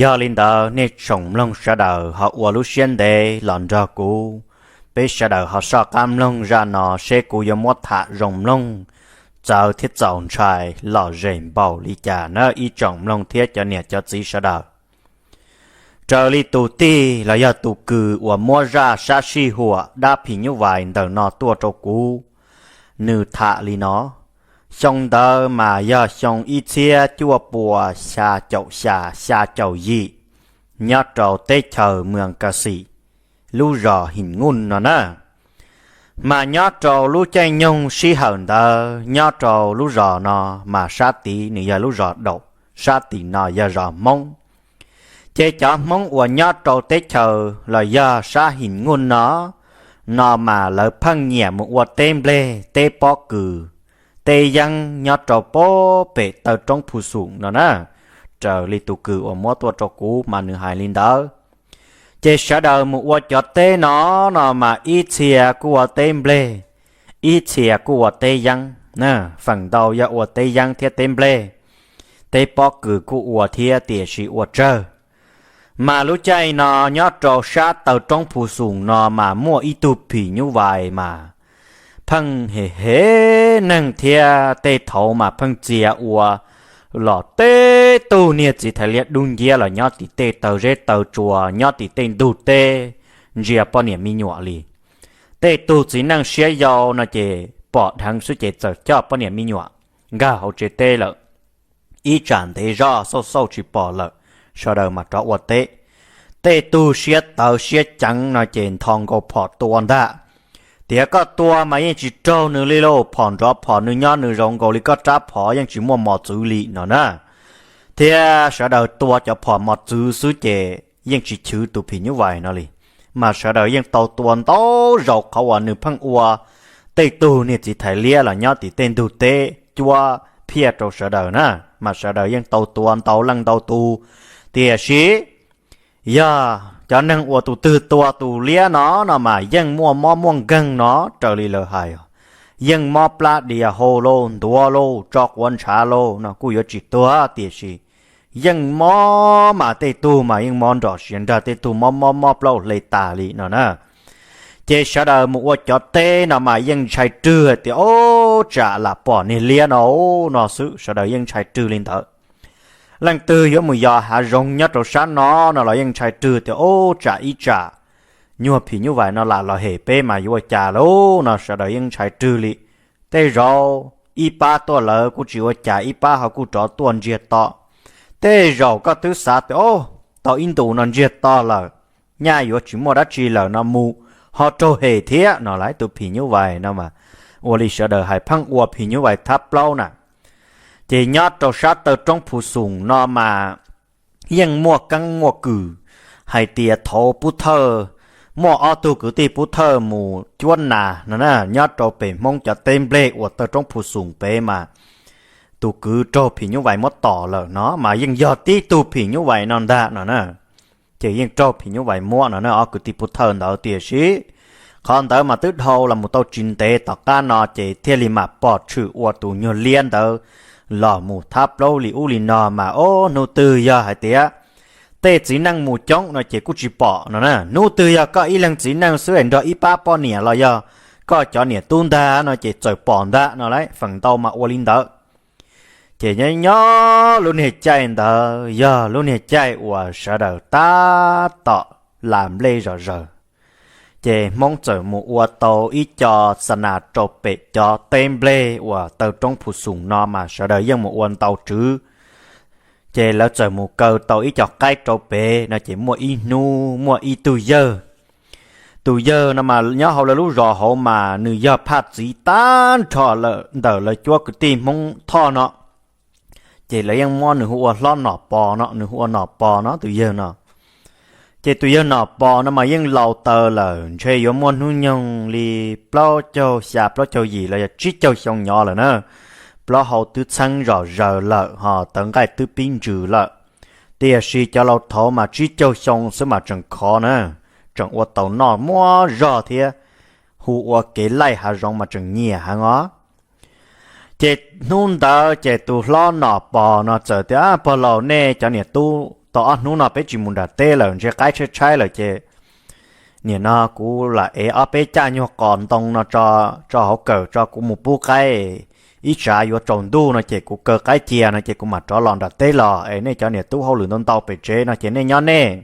Yog li ntawd nej tsoom mloog sawv daws ho ua lub siab ntev los nrog kuv, peb sawv daws ho soj qab mloog zaj no seb kuv yuav muab tham zoo mloog, txawv thiab txaus ntshai lom zem npaum li cas na ib tsoom mloog thiab cov niam cov txiv sawv daws. Raws li tus tij los yog tus kws uas muab zaj sab sij huam dab phim nyuj vais ntawm no tuaj rau kuv, nws tham li no. Xyoo ntawd mas yog xyoo ib txhiab cuaj pua xya caum xya, xya caum yim, nyob rau teb chaws Mws Kas Xim, lub zos Him Nuj no na. Mas nyob rau lub caij nyoog sij hawm ntawd nyob rau lub zos no mas sab tid nws yog lub zos Daum, sab tim no yog zos Hmoob. Ces cov Hmoob uas nyob rau teb chaws los yog sab Him Nuj no, no mas lawv pheej nyiam mus ua teb nplej, teb pob kws, teb yeeb nyob rau pem taw roob Phu Xum no na. Raws li tus kws uas muab tuaj rau kuv mas nws hais li ntawd. Ces sawv daws mus ua cov teb no, no mas ib txhia kuj ua teb nplej, ib txhia kuj ua teb yeeb, feem ntau yog ua teb yeeb thiab teb nplej. Teb pob kws kuj ua thiab tiam sis ua tsawg. Mas lub caij no nyob rau sab taw roob Phu Xum no mas muaj ib tug phim nyuj vais mas pheej hem hem neeg thiab tej thaud mas pheej txia ua los tej tug niag txiv thais liab dub nciab los nyob tim tej taw zeb taw tsua nyob tim tej ntug teb ntsia poj niam me nyuam li. Tej tug txiv neej siab yau no ces pom dheev xwb ces txawm coj poj niam me nyuam nkag hauv tsev teb lawm. Ib tsam ntev zoj xauj xauj tsis pom lawm, sawv daws mam rov ua teb. Tej tug siab tawv siab ceev no ces nthos nkaus phom tua ntag. Tias koj tua mas yeej tsis raug nws li lauj, phom nrov phom nws nyob nws zoo nkaus li koj rab phom yeej tsis muaj mos txwv li no na. Thiab sawv daws tua cov phom mos txwv xwb ces yeej tsis chwv tus phim nyuj vais no li. Mas sawv daws yeej tau tua ntau zaus qhov uas nws pheej ua tej tug niag txiv thais liab los nyob tim tej ntug teb cuab phiaj rau sawv daws na. Mas sawv daws yeej tau tua ntau leej ntau tus. Tiam sis yog cov neeg uas tus twg tua tus liab no, no mas yeej muaj mob muaj nkeeg no raws li lawv hais. Yeej mob plab dias hau lauj, ntuav lauj, tso quav ntshav lauj no kuj yuav tsis tuag tiam sis yeej mob mas tej tug mas yeej mob nrom siav nrag, tej tug mob mob mob plaub hle tas li no na. Ces sawv daws mus ua cov teb no mas yeej ntshai rwg tias ub tsam lam pom niag liab no no xwb, sawv daws yeej ntshai rwg li ntawd. Leej twg yuav mus yos hav zoov nyob rau sab no no los yeej ntshai rwg tias ub tsam ib tsam nyuag phim nyuj vais no lam los hem peb mas yuav ua cas lauj no sawv daws yeej ntshai rwg li. Tej zaum ib pab tuaj lawv kuj tsis ua cas, ib pab ho kuj rov tuaj ntsiag to. Tej zaum koj twb xav tias ub tau ib ntus no ntsiag to lawm, nyaj yuav tsis muaj dab tsi lawm no mus ho raug hem thiab no lawm tus phim nyuj vais no mas. Ua li sawv daws hais pheej ua phim nyuj vais thab plaub na. Ces nyob rau sab taw roob Phu Xum no mas yeej muaj keeb muaj kwm hais tias thaum Pub Thawj, muaj ob tug kwv tij Pub Thawj mus cuab nas no na, nyob rau pem Hmoob cov teb nplej uas taw roob Phu Xum pem mas tus kwv raug phim nyuj vais muab tom lawm no mas yeej yog tib tug phim nyuj vais no ntag no na. Ces yeej raug phim nyuj vais muab no na ob kwv tij Pub Thawj ntawd tiam sis qhov ntawd mas twb dhau los mus tau tsis ntev tom qab no ces thiaj li mam pom tshwm ua tus nyuag liab ntawd los mus thab plaub li ub li no mas ob hnub twg yog hais tias tej txiv neej mus coob no ces kuj tsis pom no na. Hnub twg yog koj ib leeg txiv neej xwb es nrog ib pab poj niam los yog koj cov niam tub ntag no ces txawm pom ntag no lawm, feem ntau mas ua li ntawd. Ces nyob nyob lub niag caij ntawd yog lub niag caij uas sawv daws tab tom las nplej zom zaws. Ces Hmoob txawm mus ua tau ib co xa nas rau pem cov teb nplej uas taw roob Phu Xum no mas sawv daws yeej mus ua ntau tswv. Ces lawv txawm mus kaw tau ib co qaib rau pem no ces muaj ib hnub muaj ib tug yawg. Tus yawg no mas nyob hauv lawv lub zos hauv mas nws yog phaj txiv tag nrho lawm ntawm lawv cuab kwv tij Hmoob Thoj no. Ces lawv yeej muab nws hu ua Hlob Nom Pos no, nws hu ua Nom Pos no tus yawg no. Ces tus yawg Nom Pos no mas yeej laus taws lawm, ntshe yuav muaj hnub nyoog li plaub caug xya plaub caug yim los yog tsib caug xyoo nyob lawm na. Plaub hau twb txheeb zom zaws lawm ho tawv nqaij twb pib ntsws lawm. Tiam sis cov laus thaud mas tsib caug xyoo xwb mas tseem khov na, tseem ua taus noj muaj zog thiab, hu ua kev laij hav zoov mas tseem nyiam heev os. Ces hnub ntawd ces tus Hlob Nom Pos no txawm tias, Pog laus, nej cov niam tub tau ob hnub no peb tsis mus nram teb lawm, ntshe qaib tshaib tshaib lawm ces nim no kuv lam ev ob peb caj nyuag qos ntoo no tso hauv kawm tso kuv mus pub qaib. Ib tsam yuav tsaus ntuj no ces kuv kaw qaib cia no ces kuv mam rov los nram teb los es nej cov niam tub hauj lwm ntau ntau pem tsev no ces nej nyob nej.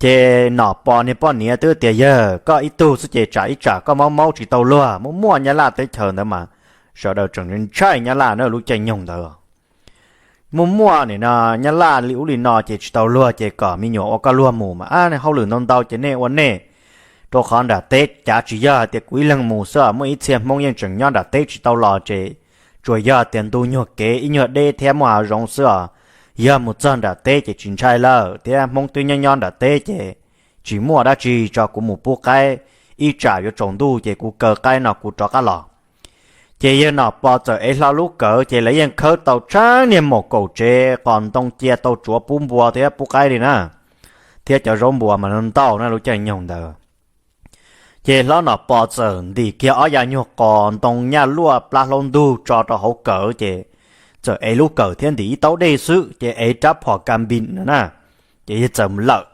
Ces Nom Pos niag poj niam twb tias, yawg, koj ib tug xwb ces tsam ib tsam koj maub maub tsis tau luag, muaj muaj nyab laj teb chaws ntawd mas sawv daws tseem ntshai nyab laj na lub caij nyoog ntawd. Muaj muaj nim no nyab laj li ub li no ces tsis tau luag ces kom me nyuam ua koj luag mus mas, ab, hauj lwm ntau ntau ces nej ua nej, rau qhov nram teb cav tsis yog hais tias kuv ib leeg mus xwb, muaj ib txhia Hmoob yeej tseem nyob nram teb tsis tau los ces tsuas yog tias ntu nyuag kev ib nyuag deb thiab muaj hav zoov xwb os. Yog mus txog nram teb ces tsis ntshai lawm thiab Hmoob twb nyob nyob nram teb ces tsis muaj dab tsi, tso kuv mus pub qaib, ib tsam yuav tsaus ntuj ces kuv kaw qaib no kuv rov qab los. Ces yawg Nom Pos txawm ev hlo lub kawm ces lawv yeej khawb tau tsheej niag maum kaum tsev qos ntoo cia tau tsuav pub npua thiab pub qaib li na, thiab cov zaub npua mas ntau na lub caij nyoog ntawd. Ces hlob Nom Pos txawm ntim kiag ob yav nyuag qos ntoo nyaj luaj plab hlaub ntug tso rau hauv kawm ces txawm ev lub kawm thiab ntim ib taub dej xwb ces ev rab phom ka npis no na, ces yawg txawm mus lawm.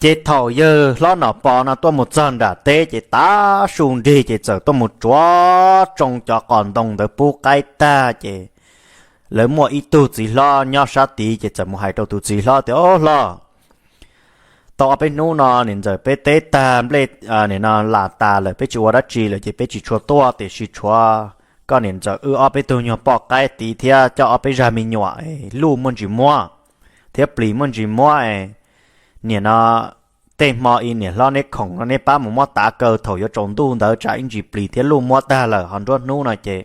Ces thaum yawg hlob Nom Pos no tuaj mus txog nram teb ces tav su nrig ces txawm tuaj mus tsuav tsoo cov qos ntoo ntawd pub qaib tag ces lawv muaj ib tug txiv hlob nyob sab tid ces txawm mus hais rau tus txiv hlob tias, Au hlob, tau ob peb hnub no niam ntxawm peb teb tag nplej, nim no las tas lawm peb tsis ua dab tsi lawm ces peb tsis tshua tuaj, tiam sis tshuav koj niam ntxawm wb ob peb tug nyuag poj qaib tid thiab coj ob peb zag me nyuam, luj muaj ntsis muab thiab plis muaj ntsis muab. Nim no tej hmo ib niam hlob neb khoom no neb pab mus muab tav kaw thaum yuav tsaus ntuj ntawd tsam ib ntsis plis thiab luj muab tag lawm ho nruab hnub no ces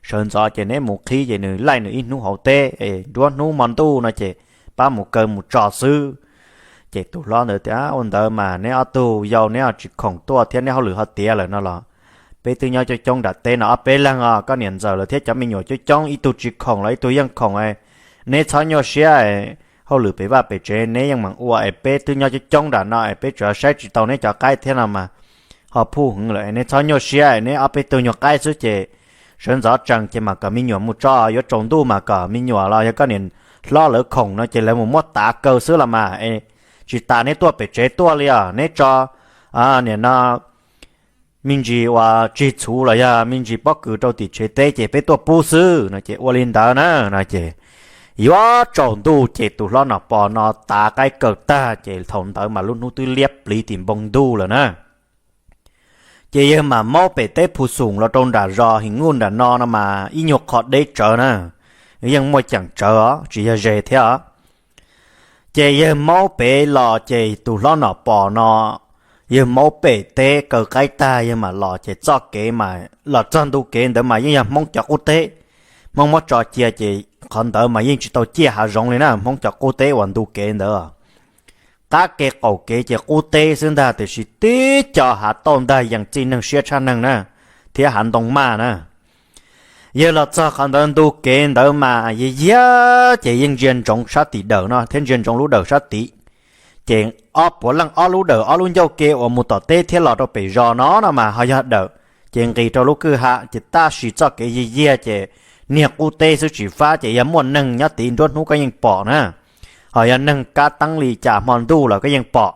sawv ntxov ces neb mus qhib ces nws laij nws ib hnub hauv teb, nruab hnub hmo ntuj no ces pab mus kaw mus tso xwb. Ces tus hlob ntawd tias, Ua ntawd mas neb ob tug yau neb ho tsis khoom tuaj thiab neb hauj lwm ho tiav lawm no los peb twb nyob coob coob nram teb no ob peb leeg os, koj niam ntxawm lawm thiab cov me nyuam coob coob ib tug tsis khoom los ib tug yeej khoom, neb txhob nyuaj siab, hauj lwm pem vaj pem tsev neb yeej meem ua es peb twb nyob coob coob nram no es peb tsuas saib tsis tau neb cov qaib thiab no mas ho phuj heev lawm, neb txhob nyuaj siab, neb ob peb tug nyuag qaib xwb ces sawv ntxov tsees ces mam kom me nyuam mus tso, yuav tsaus ntuj mas kom me nyuam los yog koj niam hlob lawv khoom no ces lawv mus muab tav kaw xwb los mas es tsis tas neb tuaj pem tsev tuaj li os, neb tso nim no me ntsis uas tsis txhuv los yog me ntsis pob kws rau tim tsev teb ces peb tuaj pub xwb no ces ua li ntawd na no ces yuav tsaus ntuj ces tus hlob Nom Pos no tav qaib kaw tag ces thaum ntawd mas lub hnub twb liab pliv tim npoo ntuj lawm na. Ces yawg mam maub pem teb Phu Xoom los rau nram zos Him Nuj nram no no mas ib nyuag qho deb tsawv na, yeej muaj ceem tsawv os tsis yog ze thiab os. Ces yawg maub pem los ces tus hlob Nom Pos no yawg maub pem teb kaw qaib tag yawg mam los ces txoj kev mas los txog ntu kev ntawd mas yeej yog Hmoob cov qub teb, Hmoob muab tso cia ces qhov ntawd mas yeej tsis tau ciaj hav zoov li na, Hmoob cov qub teb uas ntu kev ntawd qab kev qaum kev ces qub teb xwb ntag tiam sis tib co hav tauj ntag yees txij neeg siab tshaj neeg na, thiab hav ntoo maj na. Yawg los txog qhov ntawd ntu kev ntawd mas yawg yag ces yeej ntsia ntsoov sab tim dawm no thiab ntsia ntsoov lub dawm sab tid. Ces ob puav leej ob lub dawm ob lub ncauj ke uas mus tom teb thiab los rau pem zos no no mas ho yog dawm, ces nqis rau lub kwj ha ces tab sis txoj kev yag yag ces niag qub teb xwb tsis fab ces yog muaj neeg nyob tid nruab hnub koj yeej pom na, ho yog neeg kab teeb li cas hmo ntuj los koj yeej pom.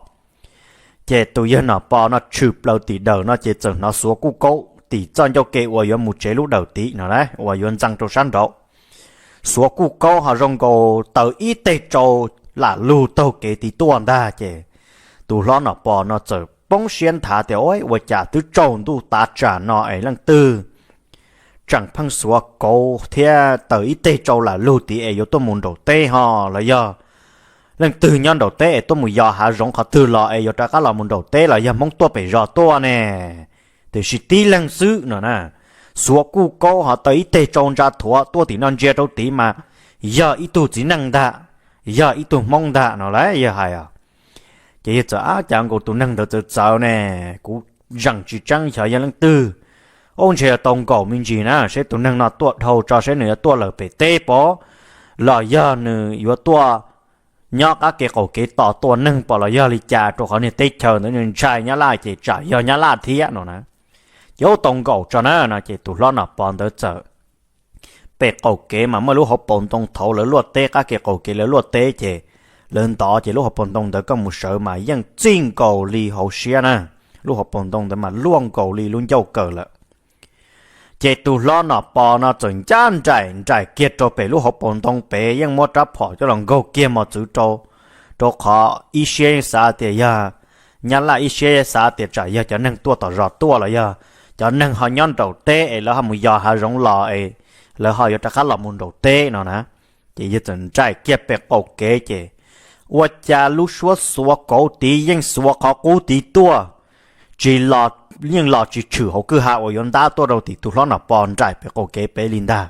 Ces tus yawg Nom Pos no tshwm plaws tim dawm no ces txawm hnov xuav kuj kaub tim txoj ncauj ke uas yuav mus tsev lub dawm tid no uas yuav ntxees rau sab nraud. Xuav kuj kaub ho zoo nkaus taws ib teg tsau lam lug taug kev tid tuaj ntag ces tus hlob Nom Pos no txawm poob siab nthav tias, Ua cas twb tsaus ntuj tav tsam no es leej twg tseem pheej xuav kauv thiab taws ib teg tsau lam lug tid es yuav tuaj mus nraum teb ho los yog leej twg nyob nraum teb es tuaj mus yos hav zoov qhov twg los es yuav rov qab los mus nraum teb los yog Hmoob tuaj pem zos tuaj ne? Tiam sis tib leeg xwb no na, xuav kuj kaub ho taws ib teg tsau ntsa thuav tuaj tim no ntsia rau tid mas yog ib tug txiv neej ntag, yog ib tug Hmoob ntag no las yawg hais. Ces yawg txawm, Ab, cas nkaus tus neeg ntawd txawv txawv ne, kuv zeem tsis tseeb xyov yog leej twg. Ub, ntshe yog tau nkaum me ntsis na, seb tus neeg no tuaj dhau tso seb nws yuav tuaj lawm pem teb pom los yog nws yuav tuaj nyob qab kev qaum kev tos tua neeg pom los yog li cas, rau qhov niag teb chaws ntawd ntshai nyab laj ces tsam yog nyab laj thiab no na. Ces ub, tau nkaum tso na no ces tus hlob Nom Pos ntawd txawm, pem qaum kev mas muaj lub hauv paus ntoo thaud lawv luaj teb, qab kev qaum kev lawv luaj teb ces lawv ntov ces lub hauv paus ntoo ntawd koj mus sawv mas yeej txij nkaus li hauv siab na, lub hauv paus ntoo ntawd mas luaj nkaus li lub ncauj kawg lawm. Ces tus hlob Nom Pos no txawm ncaj nraim nraim kiag rau pem lub hauv paus ntoo pem, yeej muab rab phom coj los nkaug kiag mos txwv rau, rau qhov ib siab yeej xav tias yog nyab laj, ib siab xav tias tsam yog cov neeg tuaj tom zos tuaj los yog cov neeg ho nyob nraum teb es lawv ho mus yos hav zoov los es lawv ho yuav rov qab los mus nraum teb no na. Ces yawg txawm nraim kiag pem qaum kev ces ua cas lub suab xuav kauv tid yeej xuav qhov qub tid tuaj, tsis los, yeej los tsis tshwm hauv kwj ha uas yuav ntab tuaj rau tim tus hlob Nom Pos nraim pem qaum kev pem li ntag.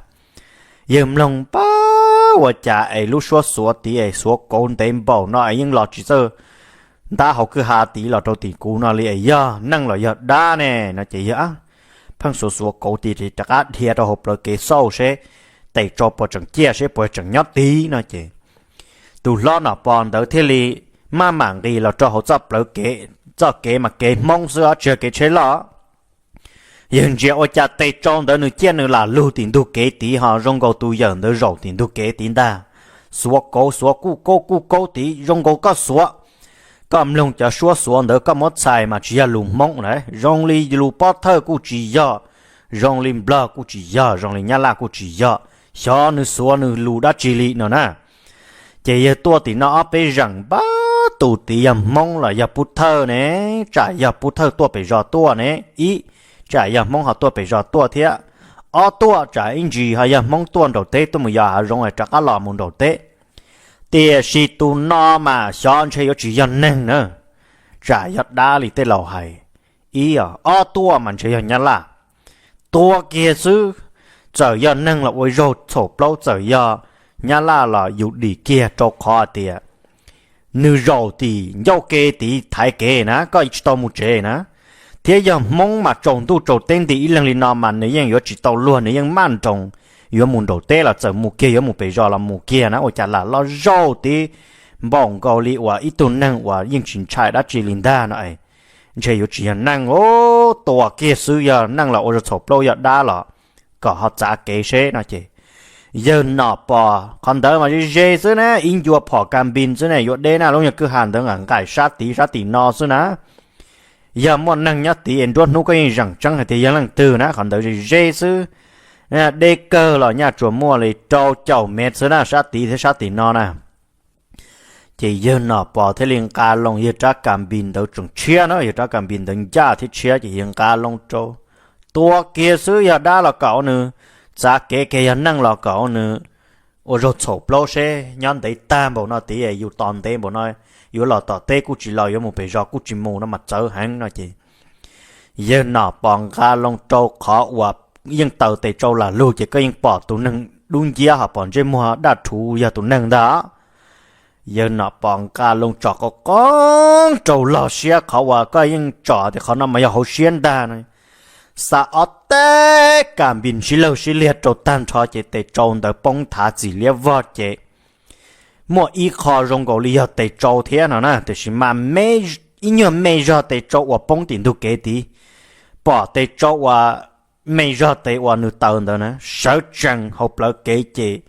Yawg mloog pab ua cas es lub suab xuav tid es xuav kauv ntev npaum no es yeej los tsis txawj ntab hauv kwj ha tid los rau tim kuv no li es yog neeg los yog dab ne no ces yawg pheej xuav xuav kauv tid rov qab dhia rau hauv plawv kev xauj seb tes tsau puas tseem ciaj seb puas tseem nyob tid no ces tus hlob Nom Pos ntawd thiaj li maj mam nqis los rau hauv txoj plawv kev, txoj kev mas kev Hmoob xwb os tsis yog kev tsheb loj. Yawg ntsia ua cas tes tsau ntawd nws ciaj nws lam lug tim ntug kev tid ho zoo nkaus tus yawm ntawd zaum tim ntug kev tid ntag. Xuav kauv xuav kuj kaub kuj kaub tid zoo nkaus koj xuav, koj mloog cov suab xuav ntawd koj muab txhais mas tsis yog lus Hmoob na, zoo li lus Pob Thawj kuj tsis yog, zoo li Nplog kuj tsis yog, zoo li Nyab Laj kuj tsis yog, xyov nws xuav nws lus dab tsi li no na. Ces yawg tuaj tim no ob peb zeem npab tus tid yog Hmoob los yog Pub Thawj ne, tsam yog Pub Thawj tuaj pem zos tuaj ne ib, tsam yog Hmoob ho tuaj pem zos tuaj thiab, ob tuaj tsam ib ntsis ho yog Hmoob tuaj nraum teb tuaj mus yos hav zoov es rov qab los mus nraum teb. Tiam sis tus no mas xyov ntshe yuav tsis yog neeg na, tsam yog dab li tej laus hais. Ib, ob tuaj mas ntshe yog Nyab Laj. Tua kiag xwb, txawm yog neeg los ua zaug txhaum plaub, txawm yog Nyab Laj los yus dim kiag rau qhov tias nws zaum tim ncauj ke tid thaiv kev na, koj tsis tau mus tsev na. Thiab yog Hmoob mas tsaus ntuj tsaus teb nti ib leeg li no mas nws yeej yuav tsis tau luag, nws yeej maj nroos yuav mus nraum teb los txawm mus kiag, yuav mus pem zos los mus kiag na, ua cas lam loj zaug tid npaum nkaus li uas ib tug neeg uas yeej tsis ntshai dab tsi li ntag no es. Ntshe yuav tsis yog neeg, tua kiag xwb, yog neeg los ua zaug txhaum plaub, yog dab los kom ho txav kev seb no ces yawg Nom Pos qhov ntawd mas ze ze xwb na, ib ncua phom kas npis xwb ne, yuav deb na, lub nyuag kwj ha ntawd nqaim nqaim sab tid sab tim no xwb na. Yog muaj neeg nyob tid es nruab hnub koj yeej zeem tseeb hais tias yog leej twg na, qhov ntawd ze ze xwb. Deb kawg los nyaj tsuas muaj li rau caum mev xwb na, sab tid thiab sab tim no na. Ces yawg Nom Pos thiaj li nqa loo yawg rab kas npis ntawd tseem tshiab na, yawg rab kas npis ntawd ncaj thiab tshiab ces yawg nqa loo rau, tua kiag xwb, yog dab los kom ua nws txav kev kiag, yog neeg los kom ua nws ua zaug txhaum plaub seb. Nyob ntev tag npaum no tid, yus tos ntev npaum no, yuav los tom teb kuj tsis los, yuav mus pem zos kuj tsis mus no mas txawv heev no ces yawg Nom Pos nqa loo rau qhov uas yeej taws tes tsau lam lug ces koj yeej pom tus neeg dub nciab ho pom ntsej muag daj rhuv yog tus neeg ntag. Yawg Nom Pos nqa loo tsom qoob qoob rau log siab, qhov uas koj yeej tsom tias qhov no mas yog hauv siab ntag no. Xa ob teg kas npis sib laug sib liag rau tag nrho ces tes tsau ntawd poob thav txim liab vog ces muaj ib qho zoo nkaus li yog tes tsau thiab no na, tiam sis mas ib nyuag me zog tes tsau uas poob tim ntug kev tid, pom tes tsau uas me zog tes uas nws taws ntawd na sawv tsees hauv plawv kev ces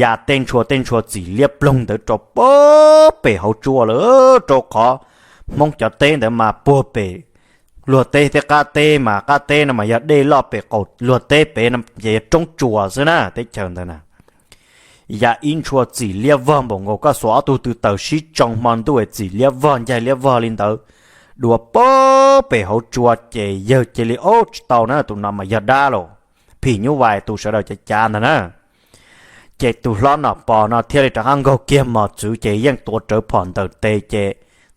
ya tej ntshua tej ntshua txim liab ploog ntawd rau puag pem hauv tsua lawm, rau qhov Hmoob cov teb ntawd mas puag pem luag teb thiab qab teb mas qab teb no mas yog dej loj pem qaum luag teb pem no ces yog roob tsuas xwb na teb chaws ntawd na. Ya ib ntshua txim liab vog npaum nkaus koj xuas ob tug tw taws sib tsoo hmo ntuj es txim liab vog ncaig liab vog li ntawd dua puag pem hauv tsua ces yawg cia li, Ob, tsis tau na, tus no mas yog dab los phim nyuj vais tus sawv daws cav cav ntag na. Ces tus hlob Nom Pos no thiaj li rov qab nkaug kiag mos txwv ces yeej tuav rawv phom ntawm tes ces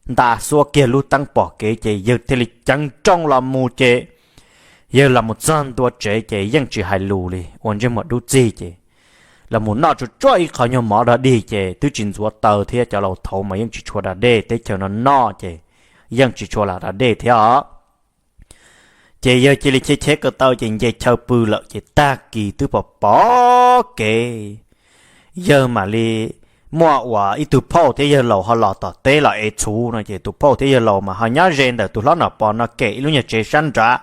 nta xuab kiag lub teeb pom kev ces yawg thiaj li ceev nrooj los mus ces yawg los mus txog ntua tsev ces yeej tsis hais lus li, ua ntsej muag dub txig ces los mus noj tsuag tsuag ib qho nyuag mov dog dig ces twb tsis ntxuav taw thiab cov laus thaud mas yeej tsis tshua da dej, teb chaws no noj ces yeej tsis tshua lam da dej thiab os. Ces yawg cia li cheb cheb ko taw ces nce chaw pw lawm ces tag kis twb pom pom kev yawg mam li muaj uas ib tug phauj thiab yawg laus ho los tom teb los ev txhuv no ces tus phauj thiab yawg laus mas ho nyob ze ntawm tus hlob Nom Pos no kem ib lub nyuag tsev sab nrad.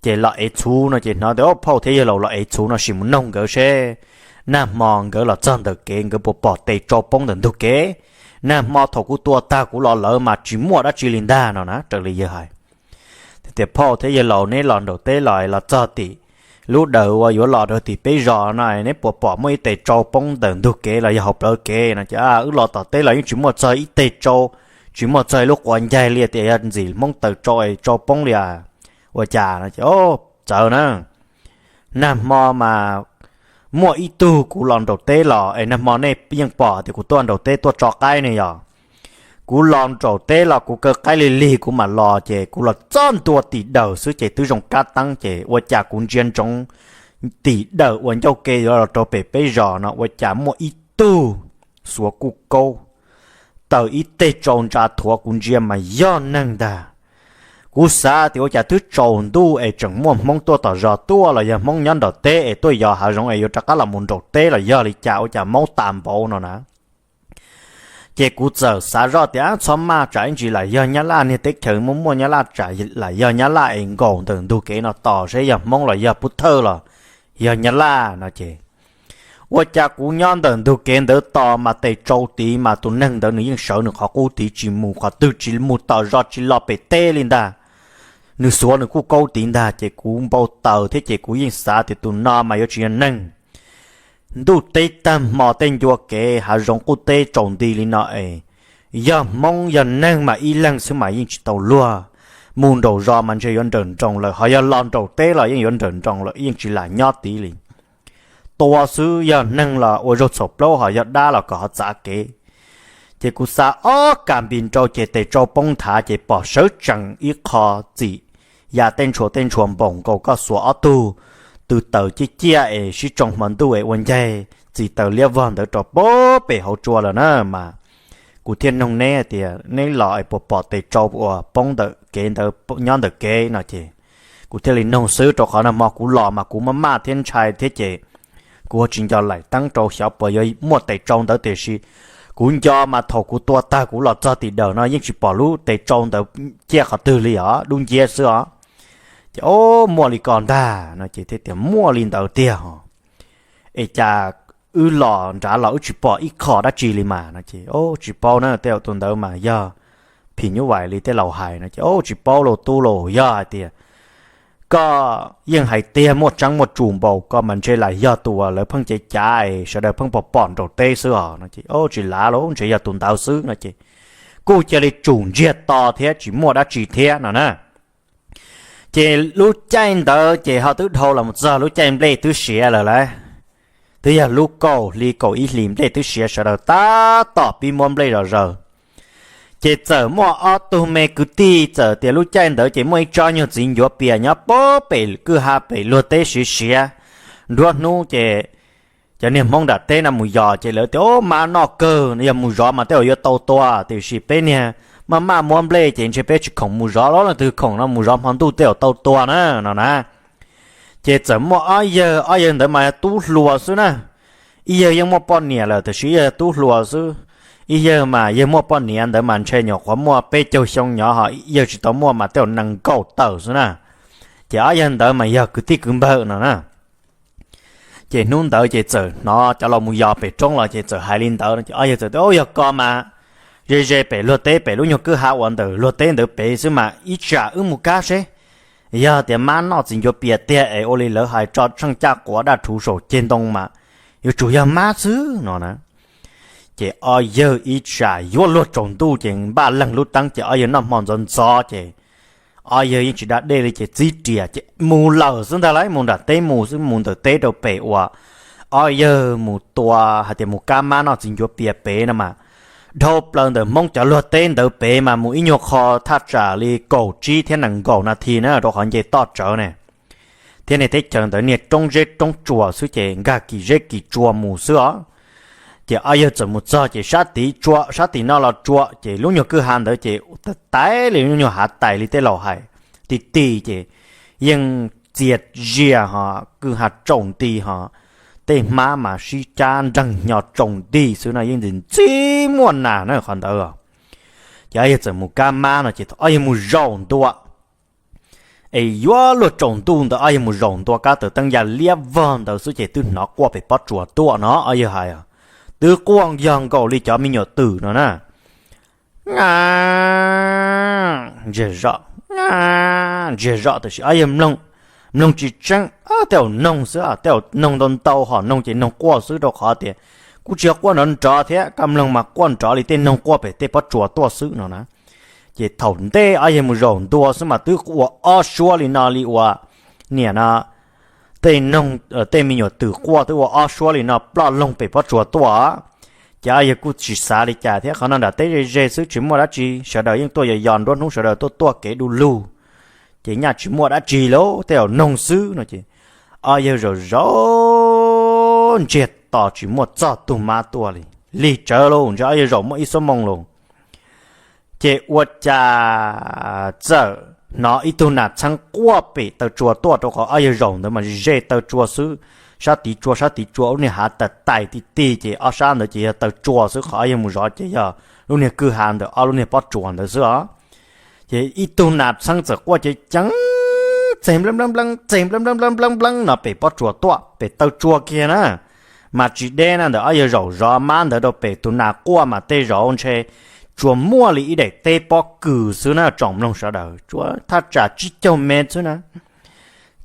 Ces los ev txhuv no ces hnov tias phauj thiab yawg laus los ev txhuv no sim mus noog nkawd seb nag hmo nkawd los txog ntawm kev nkawd puas pom tes tsau poob ntawm ntug kev. Nag hmo thaum kuv tua tag kuv los lawm mas tsis muaj dab tsi li ntag no na, raws li yawg hais. Tias phauj thiab yawg laus, neb los nraum teb los los txog tim lub dawm uas yuav los rau tim peb zos no, neb puas pom muaj ib tes tsau poob ntawm ntug kev los yog hauv plawv kev no? Ces wb los tom teb los yeej tsis muaj txog ib teg tsau, tsis muaj txog ib lub quav ncaig li tias yog ntxim Hmoob taws tsau es tsau poob li. Ua cas no ces, txawm na, nag hmo mas muaj ib tug kuv los nraum teb los es nag hmo nej yeej pom tias kuv tuaj nraum teb tuaj tso qaib ne yog. Kuv los nraum teb los kuv kaw qaib lig lig kuv mam los ces kuv los txog ntua tim dawm xwb ces twb zoo kab teeb ces ua cas kuv ntsia ntsoov tim dawm uas ncauj ke yuav los rau pem peb zos no ua cas muaj ib tug xuav kuj kaub, taws ib teg tsau ntsa thuav, kuv ntsia mas yog neeg ntag. Kuv xav tias ua cas twb tsaus ntuj es tseem muaj Hmoob tuaj tom zos tuaj los yog Hmoob nyob nram teb es tuaj yos hav zoov es yuav rov qab los mus nraum teb los yog li cas ua cas maub tas npaum no na. Ces kuv txawm xav zoj tias txhob maj, tsam ib ntsis lam yog Nyab Laj, niag teb chaws muaj muaj Nyab Laj, tsam lam yog Nyab Laj es nkaum ntawm ntug kev no tos seb yog Hmoob los yog Pub Thawj los yog Nyab Laj no ces ua cas kuv nyob ntawm ntug kev ntawd tos mas tes tsau tid mas tus neeg ntawd nws yeej sawv nws qhov qub tid tsis mus qhov twg, tsis mus tom zos tsis los pem teb li ntag. Nws xuav nws kuj kaub tid ntag ces kuv npau taws thiab ces kuv yeej xav tias tus no mas yuav tsis yog neeg. Ntuj teb tag hmo tej ncua kev hav zoov qub teb tsaus nti li no es yog Hmoob yog neeg mas ib leeg xwb mas yeej tsis tau luag. Mus nraum zos mas ntshe yuav nrawm nroos lawm, ho yog los nraum teb los yeej yuav nrawm nroos lawm, yeej tsis lam nyob tid li. Tua xwb, yog neeg los ua zaug txhaum plaub, ho yog dab los kom ho txav kev. Ces kuv xa ob kas npis nrau ces tes tsau poob nthav ces pom sawv tsees ib qho txim ya tej ntshua tej ntshua npaum nkaus koj xuas ob tug tw taws ciaj ciaj es sib tsoo hmo ntuj es ua ncaig txim taws liab vog ntawd rau pem hauv tsua lawm na mas. Kuv thiaj noog neb tias neb los es puas pom tes tsau uas poob ntawm kev ntawd nyob ntawm kev no ces kuv thiaj li noog xwb, rau qhov nag hmo kuv los mas kuv maj maj thiab ntshai thiab ces kuv ua tsis nco laim teeb rau xyov puas yuav muaj tes tsau ntawd tiam sis kuv nco mas thaum kuv tua tag kuv los txog tim dawm no yeej tsis pom lub tes tsau ntawd ciaj qhov twg li os, dub nciab xwb os. Ces o, muaj li ko ntag no ces thiaj tias muaj li ntawd tiag os. Es cas wb los nrad los wb tsis pom ib qho dab tsi li mas no ces o, tsis paub na, tej zaum tus ntawd mas yog phim nyuj vais li tej laus hais no ces o, tsis paub lauj tub lauj, yog hais tias koj yeej hais tiag muaj tseeb muaj tsum npaum ko mas ntshe lam yog tus uas lawv pheej cev cav es sawv daws pheej pom pom nraum teb xwb os no ces o, tsis lav lauj, ntshe yog tus ntawd xwb no ces kuj cia li tsum ntsiag to thiab tsis muaj dab tsi thiab no na. Ces lub caij ntawd ces ho twb dhau los mus txog lub caij nplej twb siav lawm lauj. Twb yog lub kaum hli kaum ib hlis nplej twb siav, sawv daws tab tom pib muab nplej zom zaws. Ces txawm muaj ob tug me kwv tij txawm tias lub caij ntawd ces muaj ib tsob nyuag txiv ncuav pias nyob pem kwj ha pem luag teb siav siav. Nruab hnub ces cov niag Hmoob nram teb no mus yos ces lawv tias o, mab noj kawg, yog mus zov mas tej zaum yuav tau tua, tiam sis peb niag maj maj muab nplej ces ntshe peb tsis khoom mus zov los leej twg khoom no mus zov hmo ntuj tej zaum tau tua na no na. Ces txawm muaj ob yawg, ob yawg ntawd mas yog tub hluas xwb na. Ib yawg yeej muaj poj niam lawm tiam sis ib yawg tub hluas xwb. Ib yawg mas yawg muaj poj niam ntawd mas ntshe nyuam qhuav muaj peb caug xyoo nyob, ho yawg tsis tau muaj mas tej zaum nees nkaum tawm xwb na. Ces ob yawg ntawd mas yog kwv tij kwv npawg no na. Ces hnub ntawd ces txawm hnov cov laus mus yos pem roob los ces txawm hais li ntawd no ces ob yawg txawm tias o, yog ko mas ze ze pem luag teb pem lub nyuag kwj ha uas ntawm luag teb ntawd pem xwb mas ib tsam wb mus kab seb. Yog tias mab noj txiv ncuav pias tiag es ua li lawv hais tso tsheej caj quav daj rhuv saum ceg ntoo mas yuav tsum yog mab xwb no na. Ces ob yawg ib tsam yuav luag tsaus ntuj ces npaj leeg lub teeb ces ob yawg noj hmo ntxov ntxov ces ob yawg yeej tsis da dej li ces txib riam ces mus lawm xwb ntag lauj, mus nram teb mus xwb, mus ntawm teb rau pem uas ob yawg mus tua hais tias mus kab mab noj txiv ncuav pias pem no mas dhau plaws ntawm Hmoob cov luag teb ntawd pem mas mus ib nyuag qho thaj tsam li kaum tsib thiab nees nkaum nas this na, rau qhov nce toj tsawv ne. Thiab niag teb chaws ntawd niag roob zeb roob tsuas xwb ces nkag kis zeb kis tsua mus xwb os. Ces ob yawg txawm mus txog ces sab tid tsua, sab tim no los tsua, ces lub nyuag kwj ha ntawd ces taiv li lub nyuag hav tais li tej laus hais, ti ti ces yeej txias zias ho kwj ha tsaus nti ho tej hmab mas sib cab nreeg hnyo tsaus nti xwb no, yeej ntxim ntxim muaj nas na qhov ntawd. Ces ob yawg txawm mus kab mab no ces ob yawg mus zaum ntua es yuav luag tsaus ntuj ntawd ob yawg mus zaum ntua kab taws teeb ya liab vog ntawd xwb ces twb hnov quaj pem pob tsuas tuaj no, ob yawg hais twb quaj yog nkaus li cov me nyuam twm no na. ntsiag zoj, ntsiag zoj, tab sis ob yawg mloog, mloog tsis tseeb, tej zaum noog xwb, tej zaum noog ntau ntau hom noog ces noog quaj xwb, rau qhov tias kuj tsis yog quaj nrov nrov thiab, koj mloog mas quaj nrov li tej noog quaj pem tej pob tsuas tuaj xwb no na. Ces thaum ntej ob yawg mus zaum ntua xwb mas twb ua ob suab li no li uas niam no tej noog, tej me nyuam twm quaj twb ua ob suab li no ploj loog pem pob tsuas tuaj. Ces ob yawg kuj tsis xav li cas thiab, qhov no nram teb ze ze xwb tsis muaj dab tsi, sawv daws yeej tuaj yos yos nruab hnub, sawv daws tuaj tuaj kev du lug, ces nyaj tsis muaj dab tsi lauj, tej zaum noog xwb no ces ob yawg zaum zaum ntsiag to tsis muaj txog tug mab tuaj li. Lig tsawv lauj, ntshe ob yawg zaum muaj ib xuab moos lauj. Ces ua cas txawm hnov ib tug nas txheeb quaj pem taw tsua tuaj, rau qhov ob yawg zaum ntawd mas ze taw tsua xwb, sab tid tsua sab tid tsua, lub niag hav tais tais ti ti, ces ob sab ntawd ces yog taw tsua xwb, qhov ob yawg mus zov ces yog lub niag kwj ha ntawm ob lub niag pob tsuas ntawd xwb os. Ces ib tug nas txheeb txawm quaj ceev ceev, txeg npleeb npleeb npleeb, txeg npleeb npleeb npleeb npleeb no pem pob tsuas tuaj, pem taw tsua kiag na, mas tsis deb na, ntawm ob yawg zaum zov mab ntawd rau pem tus nas quaj mas tej zaum ntshe tsuas muaj li ib daim teb pob kws xwb na, tsoom mloog sawv daws, tsuas thaj tsam tsib caug mev xwb na.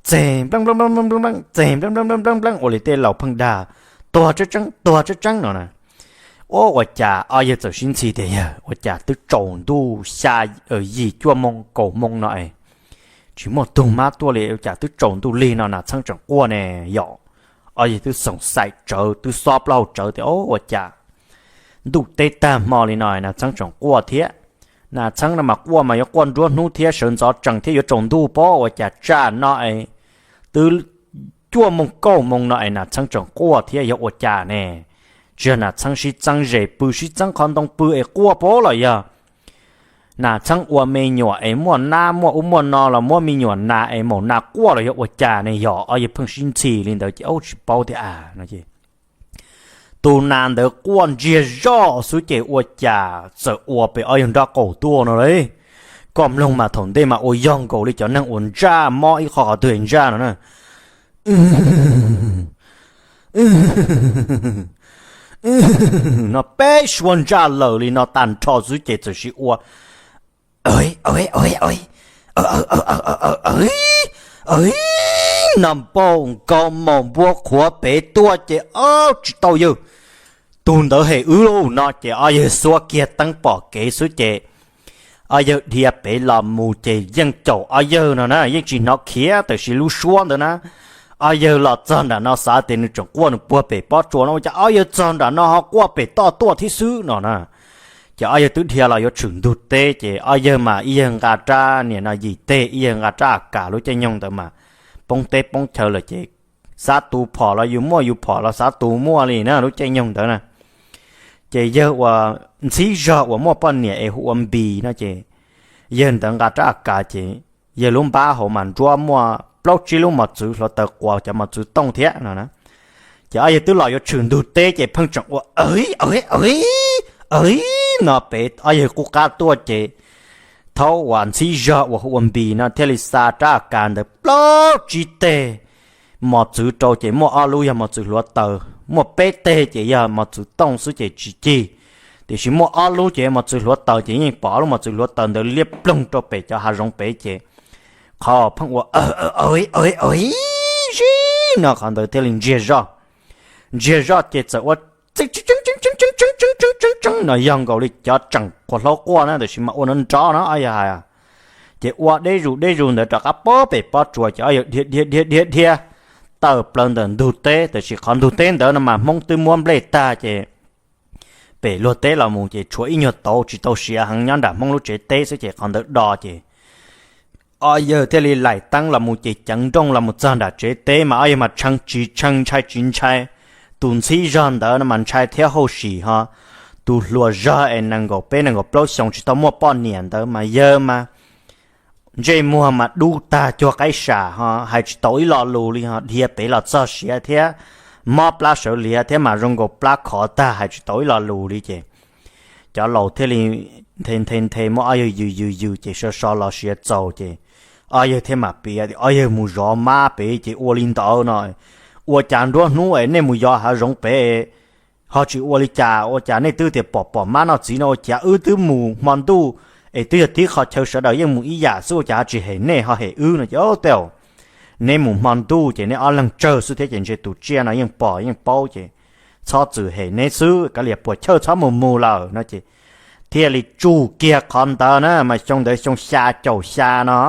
Txeg npleeb npleeb npleeb npleeb, txeg npleeb npleeb npleeb npleeb, ua li tej laus pheej dag, tuag tseeb tseeb, tuag tseeb tseeb no na. Ua, ua cas ob yawg txawm sib ntxhi tias, yawg, ua cas twb tsaus ntuj xya, yim cuaj moo kaum moo no es tsis muaj tug mab tuaj li, ua cas twb tsaus ntuj lig no nas txheeb tseem quaj ne yom? Ob yawg twb xoom xaim tsawv, twb xob plaub hau tsawv tias, o, ua cas ntuj teb tag hmo li no nas txheeb tseem quaj thiab. Nas txheeb no mas quaj mas yuav quaj nruab hnub thiab sawv ntxov tsees thiab yuav tsaus ntuj pob, ua cas tsam no es twb cuaj moo kaum moo no es nas txheeb tseem quaj thiab, yog ua cas ne? Tsis yog nas txheeb sib txeeb zes pw, sib txeeb qhov ntoo pw es quaj pob los yog nas txheeb ua me nyuam es muaj nab muaj ub muaj no los muab me nyuam nas es maum nas quaj los yog ua cas ne? Yog ob yawg pheej sib ntxhi li ntawd ces ua tsis paub tiag a no ces tus nas ntawd quaj ntsiag zoj xwb ces ua cas txawm ua pem ob yawg nraub qaum tuaj no li. Koj mloog mas thaum ntej mas ua yog nkaus li cov neeg uas ntsaj mob ib qho qhov twg ntsaj no na. No peb suab ntsaj lawm li no tag nrho xwb ces txawm sis ua no npau nkaus maum npua qhuav pem tuaj ces ob tsis tau yawg, tus ntawd hem wb lauj no ces ob yawg xuab kiag teeb pom kev xwb ces ob yawg dhia pem los mus ces yeej caum ob yawg no na, yeej tsis hnov khiav, tab sis lub suab ntawd na, ob yawg los txog nram no xav tias nws tseem quaj nws puag pem pob tsuas no ua cas ob yawg txog nram no ho quaj pem toj tuaj thiab xwb no na. Ces ob yawg twb dhia los yuav tshwm ntug teb ces ob yawg mas ib yawg nqa rab niam no yim teg, ib yawg nqa rab a kas, lub caij nyoog ntawd mas poob teb poob chaw lawm ces xav tus phom los yus muaj, yus phom los xav tus muaj li na lub caij nyoog ntawd na. Ces yawg uas ntxhib zog uas muaj poj niam es hu ua Npis no ces yawg ntawd nqa rab a kas ces yawg lub npab hauv mas nruab muaj plaub tsib lub mos txwv hluav taws quas cov mos txwv tooj thiab no na. Ces ob yawg twb los yuav tshwm ntug teb ces pheej tseem ua aw aw aw no pem, ob yawg qub qab tuaj ces thaub uas ntxhib zog uas hu ua Npis no thiaj li xa rab a kas ntawd plaub tsib teg mos txwv rau ces muaj ob lub yog mos txwv hluav taws, muaj peb teg ces yog mos txwv tooj xwb ces tsis cig, tiam sis muaj ob lub ces mos txwv hluav taws ces yeej pom ob lub mos txwv hluav taws ntawd liab ploog rau pem cov hav zoov pem ces qhov pheej ua aw aw aw aw aw zib no qhov ntawd thiaj li ntsiag zoj. Ntsiag zoj ces txawm ua tseeb tseeb tseeb tseeb tseeb tseeb tseeb tseeb tseeb tseeb no yog nkaus li cov tseem qhuav hlaub quaj na, tab sis mas ua nrov nrov no ob yawg hais. Ces ua deb zus deb zus ntawd rov qab pob pem pob tsuas ces ob yawg dhia dhia dhia dhia dhia tawm plaws ntawm ntug teb, tab sis qhov ntug teb ntawd no mas Hmoob twb muab nplej tag ces pem luag teb los mus ces tshuav ib nyuag tauv tsis tau siav heev nyob nram Hmoob lub tsev teb xwb ces qhov ntawd do ces ob yawg thiaj li laim teeb los mus ces ceev nrooj los mus txog nram tsev teb mas ob yawg mas tshee tsis tshee ntshai tsis ntshai. Tus ntxhib zog ntawd no mas ntshai thiab hauj sim ho. Tus hluas zog es nees nkaum peb nees nkaum plaub xyoos tsis tau muaj poj niam ntawd mas yawg mas ntsej muag mas dub tag cuag qaib sam ho hais tsis tau ib lo lus li ho dhia pem los txog siav thiab mob plab sawv liav thiab mas zoo nkaus plab khov tag hais tsis tau ib lo lus li ces cov laus thiaj li nthe nthe nthe muab ob yawg yws yws yws ces so so los siav txaus ces ob yawg thiaj mam piav tias ob yawg mus zov mab pem ces ua li ntawd no, ua cas nruab hnub es nej mus yos hav zoov pem ho tsis ua li cas, ua cas nej twb tias pom pom mab noj txiv no, ua cas wb twb mus hmo ntuj es twb yog tib qho chaw sawv daws yeej mus ib yam xwb, ua cas ho tsis hem nej ho hem wb no ces, o, tej zaum neb mus hmo ntuj ces neb ob leeg tsawg xwb thiab ces ntshe tus tsiaj no yeej pom yeej paub ces txhob txwm hem neb xwb, kav liam puas chawj txhob mus mus lawm no ces thiaj li tsuj kiag qhov ntawd na, mas xyoo ntawd xyoo xya caum xya no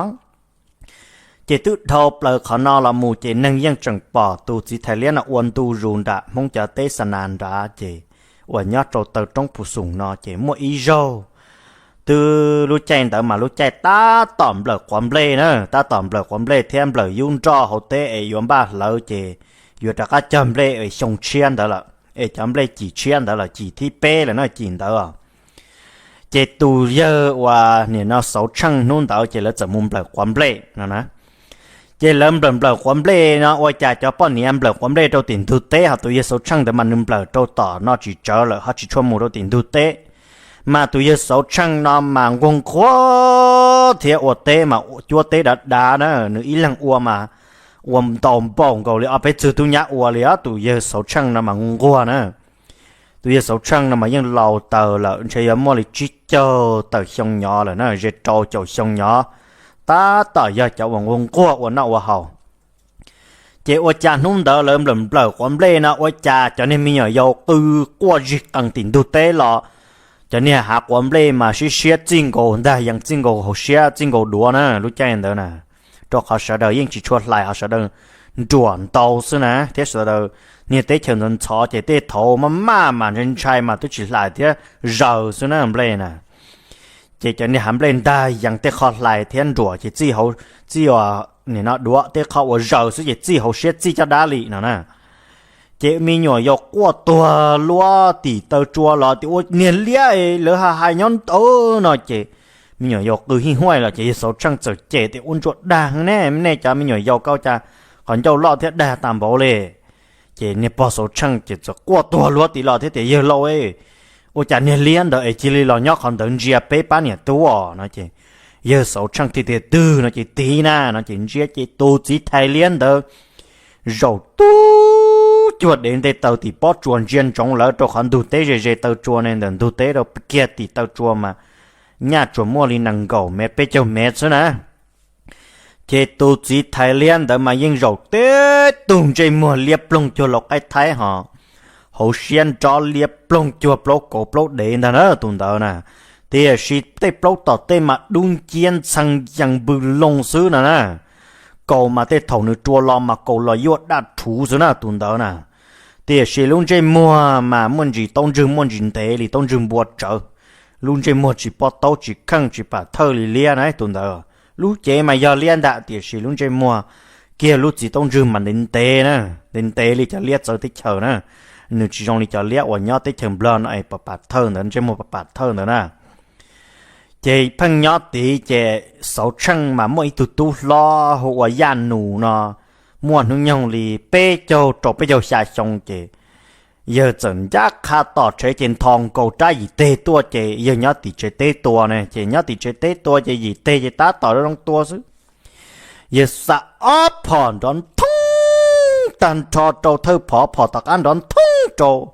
ces twb dhau plaws qhov no los mus ces neeg yeej tseem pom tus txiv thais liab no ua ntu zus nram Hmoob cov teb xa nas nrad ces uas nyob rau taw roob Phu Xoom no ces muaj ib zaug twb lub caij ntawd mas lub caij tab tom nplawm quav nplej na, tab tom nplawm quav nplej thiab nplawm yub nroj hauv teb es yuav npaj hlawv ces yuav rov qab cog nplej es xyoo tshiab ntawd lawm, es cov nplej cim tshiab ntawd lawm, cim thib peb lawm na, cim ntawd. Ces tus yawg uas nim no Xauv Tsheej hnub ntawd ces lawv txawm mus nplawm quav nplej no na. Ces lawv nplawm nplawm quav nplej no ua cas cov poj niam nplawm quav nplej rau tim ntug teb, ho tus yawg Xauv Tsheej ntawd mas nws nplawm rau tom no tsis tsawv lawm ho tsis tshua mus rau tim ntug teb. Mas tus yawg Xauv Tsheej no mas nquag nquag thiab ua teb mas cuab teb dav dav na, nws ib leeg ua mas ua ntau npaum nkaus li ob peb txwg tub nyab ua li os. Tus yawg Xauv Tsheej no mas nquag nquag na. Tus yawg Xauv Tsheej no mas yeej laus taws lawm, ntshe yuav muaj li tsib caug tawm xyoo nyov lawm na, ze rau caum xyoo nyov, tab tom yog cov uas nquag nquag ua noj ua haus. Ces ua cas hnub ntawd lawv nplawm nplawm quav nplej no ua cas cov niag me nyuam yaus qw quaj zig qees tim ntug teb los, cov niag hav quav nplej mas siab siab txij nkaus ntag, yees txij nkaus hauv siab txij nkaus duav na lub caij ntawd na, rau qhov sawv daws yeej tsis tshua hlais, ho sawv daws nruam ntau xwb na, thiab sawv daws niag teb chaws ntxhov ntxhov ces tej thaum maj maj mas ntshai ntshai mas twb tsis hlais thiab zaws xwb na nplej na. Ces cov niag hav nplej ntag yees tej qho hlais thiab nruam ces txij, txij ua, nim no duav tej qho uas zaws xwb ces txij hauv siab txij caj dab li no na. Ces me nyuam yaus quaj tuag luaj tim taw tsua los tias ua niag liab lawv hais hais nyob ntawd no ces me nyuam yaus qw hij huaj los ces yawg Xauv Tsheej txawm cem tias ua ntsuag dag ne, nej cov me nyuam yaus koj cas qhov ncauj loj thiab dag tag npaum li. Ces niag pog Xauv Tsheej ces txawm quaj tuag luaj tim los thiab tias yawg laus, ua cas niag liab ntawd es cia li los nyob qhov ntawd ntsia peb pab niam tub os no ces yawg Xauv Tsheej thiaj tias twg no ces tiv na no ces ntsia ces tus txiv thais liab ntawd zaum tub cuag dev nte taws tim pob tsuas ntsia ntsoov lawv rau qhov ntug teb ze ze taw tsua ne, ntawm ntug teb rau kiag tim taw tsua mas nyaj tsuas muaj li nees nkaum mev peb caug mev xwb na. Ces tus txiv thais liab ntawd mas yeej zaum teb tug ntsej muag liab ploog cuag laus qaib thaib ho hauv siab nrob liab ploog cuag plaub kauv plaub dev ntag na tus ntawd na. Tiam sis tej plaub tom tej mas dub nciab ntxhee yees npws loo xwb no na. Kaus mas tej thaum nws rua los mas kaus los yuaj daj rhuv xwb na tus ntawd na. Tiam sis lub ntsej muag mas muaj ntsis taub ntswg, muaj ntsis ntev li taub ntswg npua tsawv. Lub ntsej muag tsis pob taub tsis kheej tsis pam thawj li liab na tus ntawd. Lub cev mas yog liab ntag tiam sis lub ntsej muag kiag lub txiv taub ntswg mas ntev ntev na, ntev ntev li cov liab txawv teb chaws na. Nws tsis zoo li cov liab uas nyob teb chaws Nplog no es pam pam thawj ntawd, ntsej muag pam pam thawj ntawd na. Ces pheej nyob tid ces Xauv Tsheej mas muaj ib tug tub hlob hu ua Yaj Nus no, muaj hnub nyoog li peb caug rau peb caug xya xyoo ces yawg txawm ncaj qha tom tsev ces nthos nkaus rab yim teg tuaj ces yawg nyob tim tsev teb tua ne, ces nyob tim tsev teb tua ces yim teg ces tab tom zoo tua xwb. Yawg xa ob phom nrov nthoob tag nrho rau thawj phom, phom tom qab nrov nthoob rau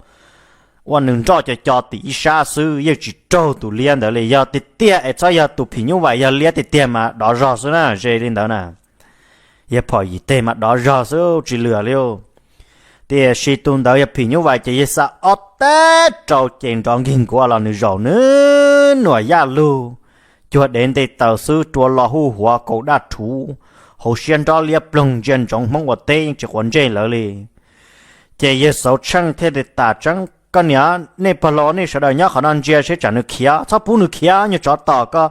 ua nws nroj co co tim ib sab xwb, yeej tsis raug tus liab ntawd li. Yog tiag tiag es txhob yog tus phim nyuj vais, yog liab tiag tiag mas dov zog xwb na, ze li ntawd na. Yawg phom yim teg mas dov zog xwb tsis lwm li. Tiam sis tus ntawd yog phim nyuj vais ces yawg xa ob teg rau ces nrov nkig nkuav los nws zaum nws nuam yaj lug cuag dev nte taws xwb, rua los huj huav kaus daj rhuv, hauv siab nrob liab ploog ntsia ntsoov Hmoob ua teb yeej tsis quav ntsej lawv li. Ces yawg Xauv Tsheej thiaj li tas tseeb, koj niam, nej pog laus nej sawv daws nyob qhov no ntsia seb tsam nws khiav, txhob pub nws khiav, nyuag tsov tom koj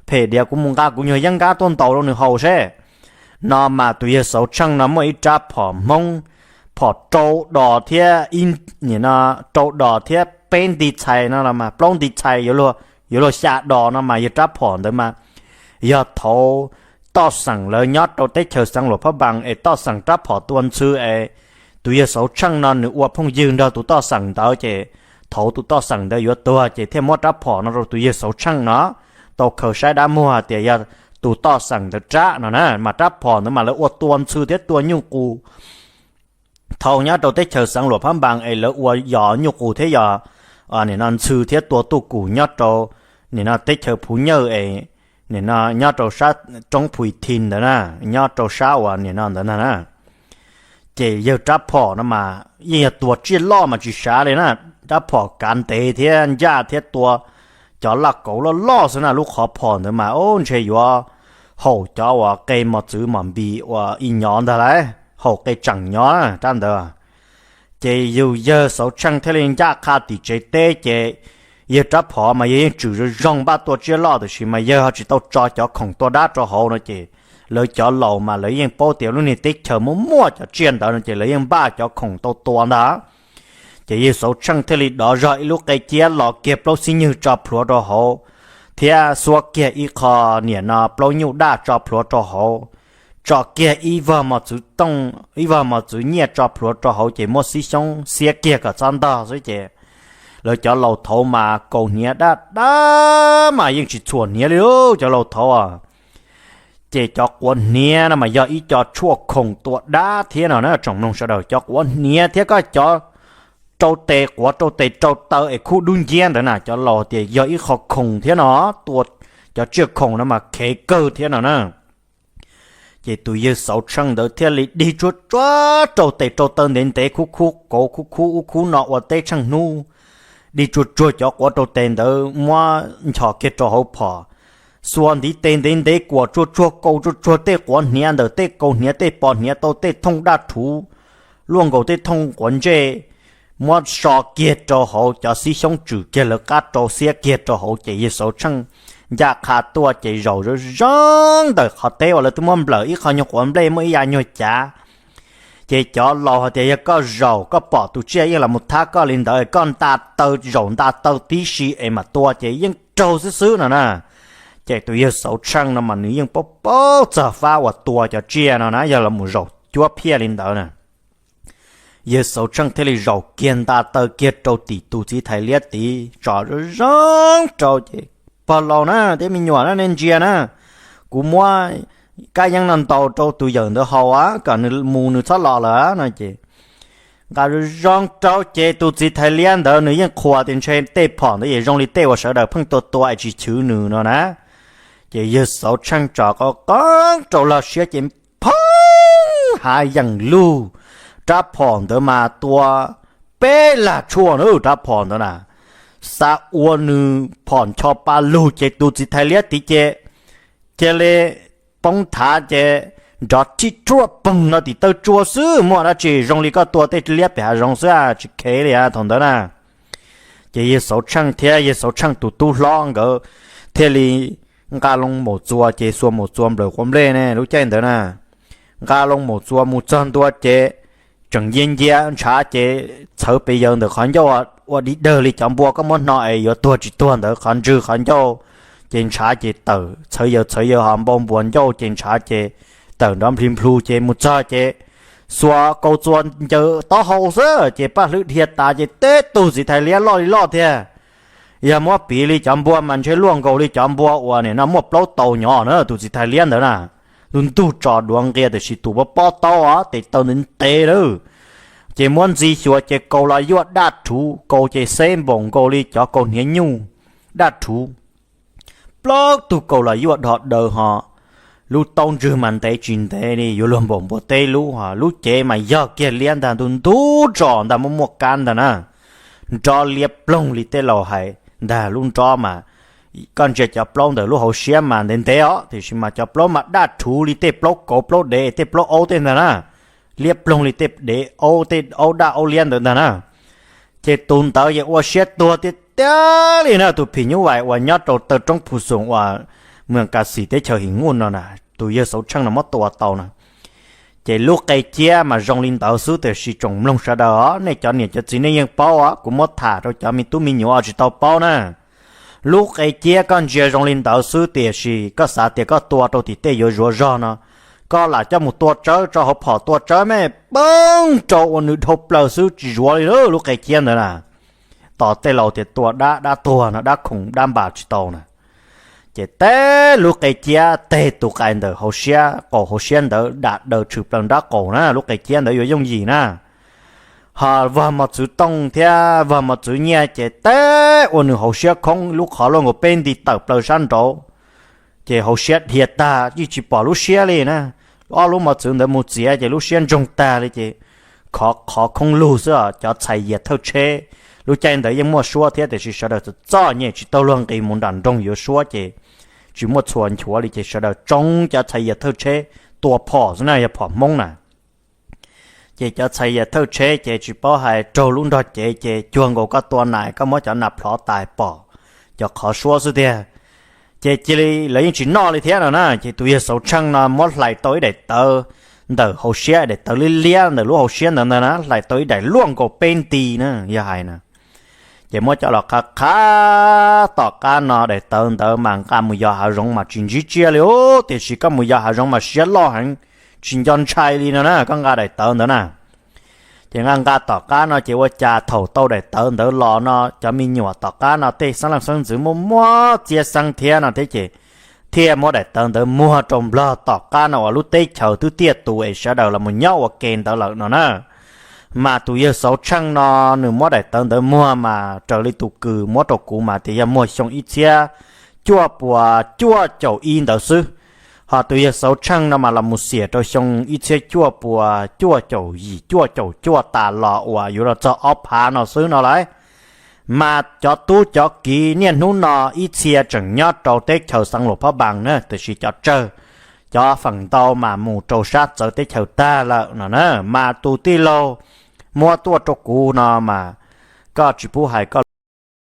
phem diav, kuv mus nqa kuv nyuag yeeb nkab tuaj ntaus rau nws haus seb. No mas tus yawg Xauv Tsheej no muaj ib rab phom Hmoob, phom rau dos thiab, nim no rau dos thiab peb nti txhais no los mas plaub nti txhais, yuav luag xya dos no mas yawg rab phom ntawd mas yog thaum toj xeem lawv nyob rau teb chaws Xeev Luas Phab Npaas es toj xeem rab phom tua ntxhw es tus yawg Xauv Tsheej no nws ua phooj ywg nrog tus toj xeem ntawd ces thaum tus toj xeem ntawd yuav tuag ces thiaj muab rab phom no rau tus yawg Xauv Tsheej no tau khaws saib dab muag tias yog tus toj xeem ntawd rab no na, mas rab phom ntawd mas lawv ua tua ntxhw thiab tua nyuj qus thaum nyob rau teb chaws Xeev Luas Phab Npas es lawv ua yos nyuj qus thiab yos nim no ntxhw thiab tua tuj kum nyob rau nim no teb chaws Phuv Nyawj es nim no nyob rau sab roob Phu Thi ntawd na, nyob rau sab uas nim no ntawd ntag na. Ces yawg rab phom no mas yeej yog tua tsiaj loj mas tsis sav li na, rab phom kav ntev thiab ncaj thiab tua cov laj kauv loj loj xwb na, lub qhov phom ntawd mas ub ntshe yuav haum cov uas qe mos txwv mos npis uas ib nyov ntag lauj, haum qe tseem nyov rab ntawd. Ces yus yawg Xauv Tsheej thiaj li ncaj qha tim tsev teb ces yawg rab phom mas yawg yeej tswm zoo zoo npaj tua tsiaj loj tiam sis mas yawg ho tsis tau tso cov khoom tua dab rau hauv no ces lawv cov laus mas lawv yeej paub tias lub niag teb chaws muaj muaj cov tsiaj ntawd no ces lawv yeej npaj cov khoom tau tua ntag. Ces yawg Xauv Tsheej thiaj li dov zog ib lub qe ciab los kiag plaub xib nywg tso plhuav rau hauv, thiab xuab kiag ib qho niam no plaub nyuj daj tso plhuav rau hauv, tso kiag ib vog mos txwv tooj ib vog mos txwv nyiaj tso plhuav rau hauv ces muab xib xyoob xiab kiag kom txhob ntog xwb ces lawv cov laus thaud mas kaus hniav daj daj mas yeej tsis txhuam hniav li lauj cov laus thaud. Ces cov quav hniav no mas yog ib co tshuaj khoom tua dab thiab no na tsoom mloog sawv daws, cov quav hniav thiab koj cov rau tes quav rau tes rau taw es khub dub nciab ntawd na cov laus tias yog ib qho khoom thiab no, tua cov tsiaj khoom no mas khev kawg thiab no na. Ces tus yawg Xauv Tsheej ntawd thiaj li dig tsuag tsuag rau tes rau taw ntev ntev khub khub kauv khub khub ub khub no ua teb tsheej hnub, dig tsuag tsuag cov quav rau tes ntawd muab nchos kiag rau hauv phom, xuas ntiv tes ntev ntev kuam tsuag tsuag kaus tsuag tsuag tej quav hniav ntawm tej kaus hniav tej pos hniav tau tej thooj daj rhuv, luaj nkaus tej thooj quav ntsej, muab so kiag rau hauv cov xib xyoob tswm kiag lawv qab rau xiab kiag rau hauv ces yawg Xauv Tsheej ncaj qha tuaj ces zaum zoo zoo ntawm qhov teb uas lawv twb muab nplawm ib qho nyuag quav nplej muaj ib yav nyuag cav. Ces cov laus hais tias yog koj zaum koj pom tus tsiaj yeej los mus thab koj li ntawd koj nta taw zaum nta taw tib si es mam tua ces yeej raug xwb xwb no na. Ces tus yawg Xauv Tsheej no mas nws yeej paub paub txog fab uas tua cov tsiaj no na yog los mus zaum cuab phiaj li ntawd na. Yawg Xauv Tsheej thiaj li zaum kiag nta taw kiag rau tim tus txiv thais liab tid tso zoo zoo rau ces, pog laus na thiab me nyuam na nej ntsia na, kuv muab kab yeeb no ntaus rau tus yawm ntawd haus kom nws mus nws txhob los lawm no ces nqa zoo zoo rau ces tus txiv thais liab ntawd nws yeej qhuas tias ntshe tej phom ntawd yeej zoo li tej uas sawv daws pheej tua tua es tsis chwv nws no na. Ces yawg Xauv Tsheej tso qoob qoob rau log siab ces phooj hav yeem lug, rab phom ntawd mas tua peb lag tshuaj na rab phom ntawd na, xa ua nws phom ncho pa lug ces tus txiv thais liab tid ces cia li poob thav ces nrov rhij ruaj poog no tim taw tsua xwb, muaj dab tsi zoo li koj tua tej liab pem hav zoov xwb tsis khev li thaum ntawd na. Ces yawg Xauv Tsheej thiab yawg Xauv Tsheej tus tub hlob nkawd thiaj li nqa loo maum txuas ces xuas maum txuas nplawm quav nplej ne lub caij ntawd na, nqa loo maum txuas mus txog ntua ces tseem ncia ncia ntshav ces txhawv pes yawg ntawm qhov ncauj ua dig dawg li cov npua koj muab hno es yuav tuag tsis tuag ntawd qhov ntswg qhov ncauj, ces ntshav ces tawm txhawv yawg txhawv yawg ho npau npuas ncauj ces ntshav ces tawm nrov nplhi nplhu ces mus txog ces xuas kaus txuas ncaws taub hau xwb ces paj hlwb dhia tas ces teb tus txiv thais liab loj li loj thiab. Yog muab piv li cov npua mas ntshe luaj nkaus li cov npua uas nim no muaj plaub tau nyob na tus txiv thais liab ntawd na. Ntu ntug tso duav nqia tiam sis tus pob pob taub tes taw ntev ntev lawm. Ces muab ntxi xyuas ces kaus los yuaj daj rhuv, kaus ces xeb npaum nkaus li cov kaus hniav nyuj daj rhuv. Plaub tug kaus los yuaj dhos daws ho, lub taub ntswg mas ntev tsis ntev li yuav luag npaum npua teb lub ho, lub cev mas yog kiag liab ntag, ntu ntub tso ntag, muaj muaj kab ntag na. Nrob liab ploog li tej laus hais ntag, lub nrob mas koj ntsia cov plaub ntawm lub hauv siab mas ntev ntev os, tiam sis mas cov plaub mas daj rhuv li tej plaub kauv plaub dev tej plaub aub tej ntag na, liab ploog li tej dev aub tej aub daj aub liab ntawd ntag na. Ces tus ntawd yeej ua siab tuag tiag tiag li na, tus phim nyuj vais uas nyob rau taw roob Phu Xoom uas Mws Kas Xim teb chaws Him Nuj no na, tus yawg Xauv Tsheej no muab tua tau na. Ces lub qe ciab mas zoo li ntawd xwb tiam sis tsoom mloog sawv daws os, nej cov niam cov txiv nej yeej paub os, kuv muab tham rau cov me tub me nyuam tsis tau paub na. Lub qe ciab koj ntsia zoo li ntawd xwb tiam sis koj xav tias koj tua rau tim tej yuav zuav zog no, koj lam coj mus tua tsawb, tso hauv phom tua tsawb me, poob rau ua nws dhau plaws xwb tsis zuav li lub qe ciab ntawd na. Tos tej laus tias tua dab dab tuag no dab khoom dab npas tsis tau na. Ces teb lub qe ciab teg tus qais ntawm hauv siab qaum hauv siab ntawd dam daws tshwm plaws nrab qaum na, lub qe ciab ntawd yuav yooj yim na. Ho vag mos txwv tooj thiab vag mos txwv nyiaj ces teb ua nws hauv siab khoob, lub qhov luaj nkaus peb nti tawm plaws sab nraud, ces hauv siab dhia tag, yeej tsis pom lub siab li na. Ob lub mos txwv ntawd mus txiav ces lub siab ntsoog tag li ces khov qhov khoob lug xwb os. Cov txhais yias thawj tsheb, lub caij ntawd yeej muaj suab thiab tiam sis sawv daws txom txom nyem tsis tau luag nqis mus nram nroog yuav suab ces tsis muaj txhuas nchuav li ces sawv daws tsoo cov txhais yias thawj tsheb tua phom xwb na, yog phom Hmoob na. Ces cov txhais yias thawj tsheb ces tsis paub hais raug lub nrog cev ces cuag nkaus koj tua nas koj muab cov nas plhov tas pom cov qhov suab xwb tiag. Ces cia li lawv yeej tsis noj li thiab no na, ces tus yawg Xauv Tsheej no muab hlais tau ib daim tawv ntawm hauv siab, daim tawv liab liab ntawm lub hauv siab ntawd ntag na, hlais tau ib daim luaj nkaus peb nti na yog hais na. Ces muab coj los qhav qhav tom qab no, daim tawv ntawd mas nqa mus yos hav zoov mas tsis ntsib tsiaj li os, tiam sis koj mus yos hav zoov mas siab loj heev, tsis nco ntshai li no na, koj nqa daim tawv ntawd na. Ces nqa nqa tom qab no ces ua cas thaum tau daim tawv ntawd los no cov me nyuam tom qab no tej xeeb leej xeeb ntxwv muaj muab txiab xeeb thiab no thiab ces thiaj muab daim tawv ntawd muag rau nplog tom qab no uas lub teb chaws twb tiaj tus es sawv daws los mus nyob ua ke ntawd lawm no na. Mas tus yawg Xauv Tsheej no nws muab daim tawv ntawd muag mas raws li tus kws muab rau kuv mas tias yog muag xyoo ib txhiab cuaj puas cuaj caum ib ntawd xwb. Ho tus yawg Xauv Tsheej no mas los mus xiam rau xyoo ib txhiab cuaj puas cuaj caum yim cuaj caum cuaj tas los uas yuav los txog ob phav no xwb no lauj. Mas cov tub cov kiv niaj hnub no ib txhia tseem nyob rau teb chaws Xeev Laus Phab Npas na, tiam sis cov tsawg, cov feem ntau mas mus rau sab txawv teb chaws tag lawm no na. Mas tus tij laug muab tuaj rau kuv no mas koj tsis pub hais koj.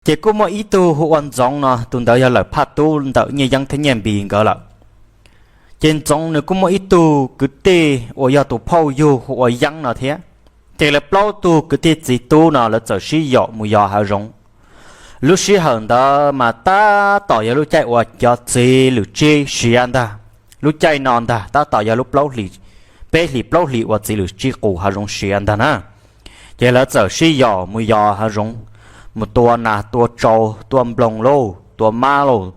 Ces kuj muaj ib tug hu ua Ntxoov no, tus ntawd yog lawm phaj tub ntawm Nyiaj Yeeb thiab Nyiaj Npis nkawd lawm. Ces Ntxoov nws kuj muaj ib tug kwv tij uas yog tus phauj yug hu ua Yeeb no thiab. Ces lawv plaub tug kwv tij txiv tub no lawv txawm sib yaum mus yos hav zoov. Lub sij hawm ntawd mas tab tom yog lub caij uas cov txiv lwm tsib siav ntag. Lub caij no ntag tab tom yog lub plaub hlis, peb hlis plaub hlis uas txiv lwm tsib qus hav zoov siav ntag na. Ces lawv txawm sib yaum mus yos hav zoov, mus tua nas tua tsau, tua nploos lauj, tua mab lauj,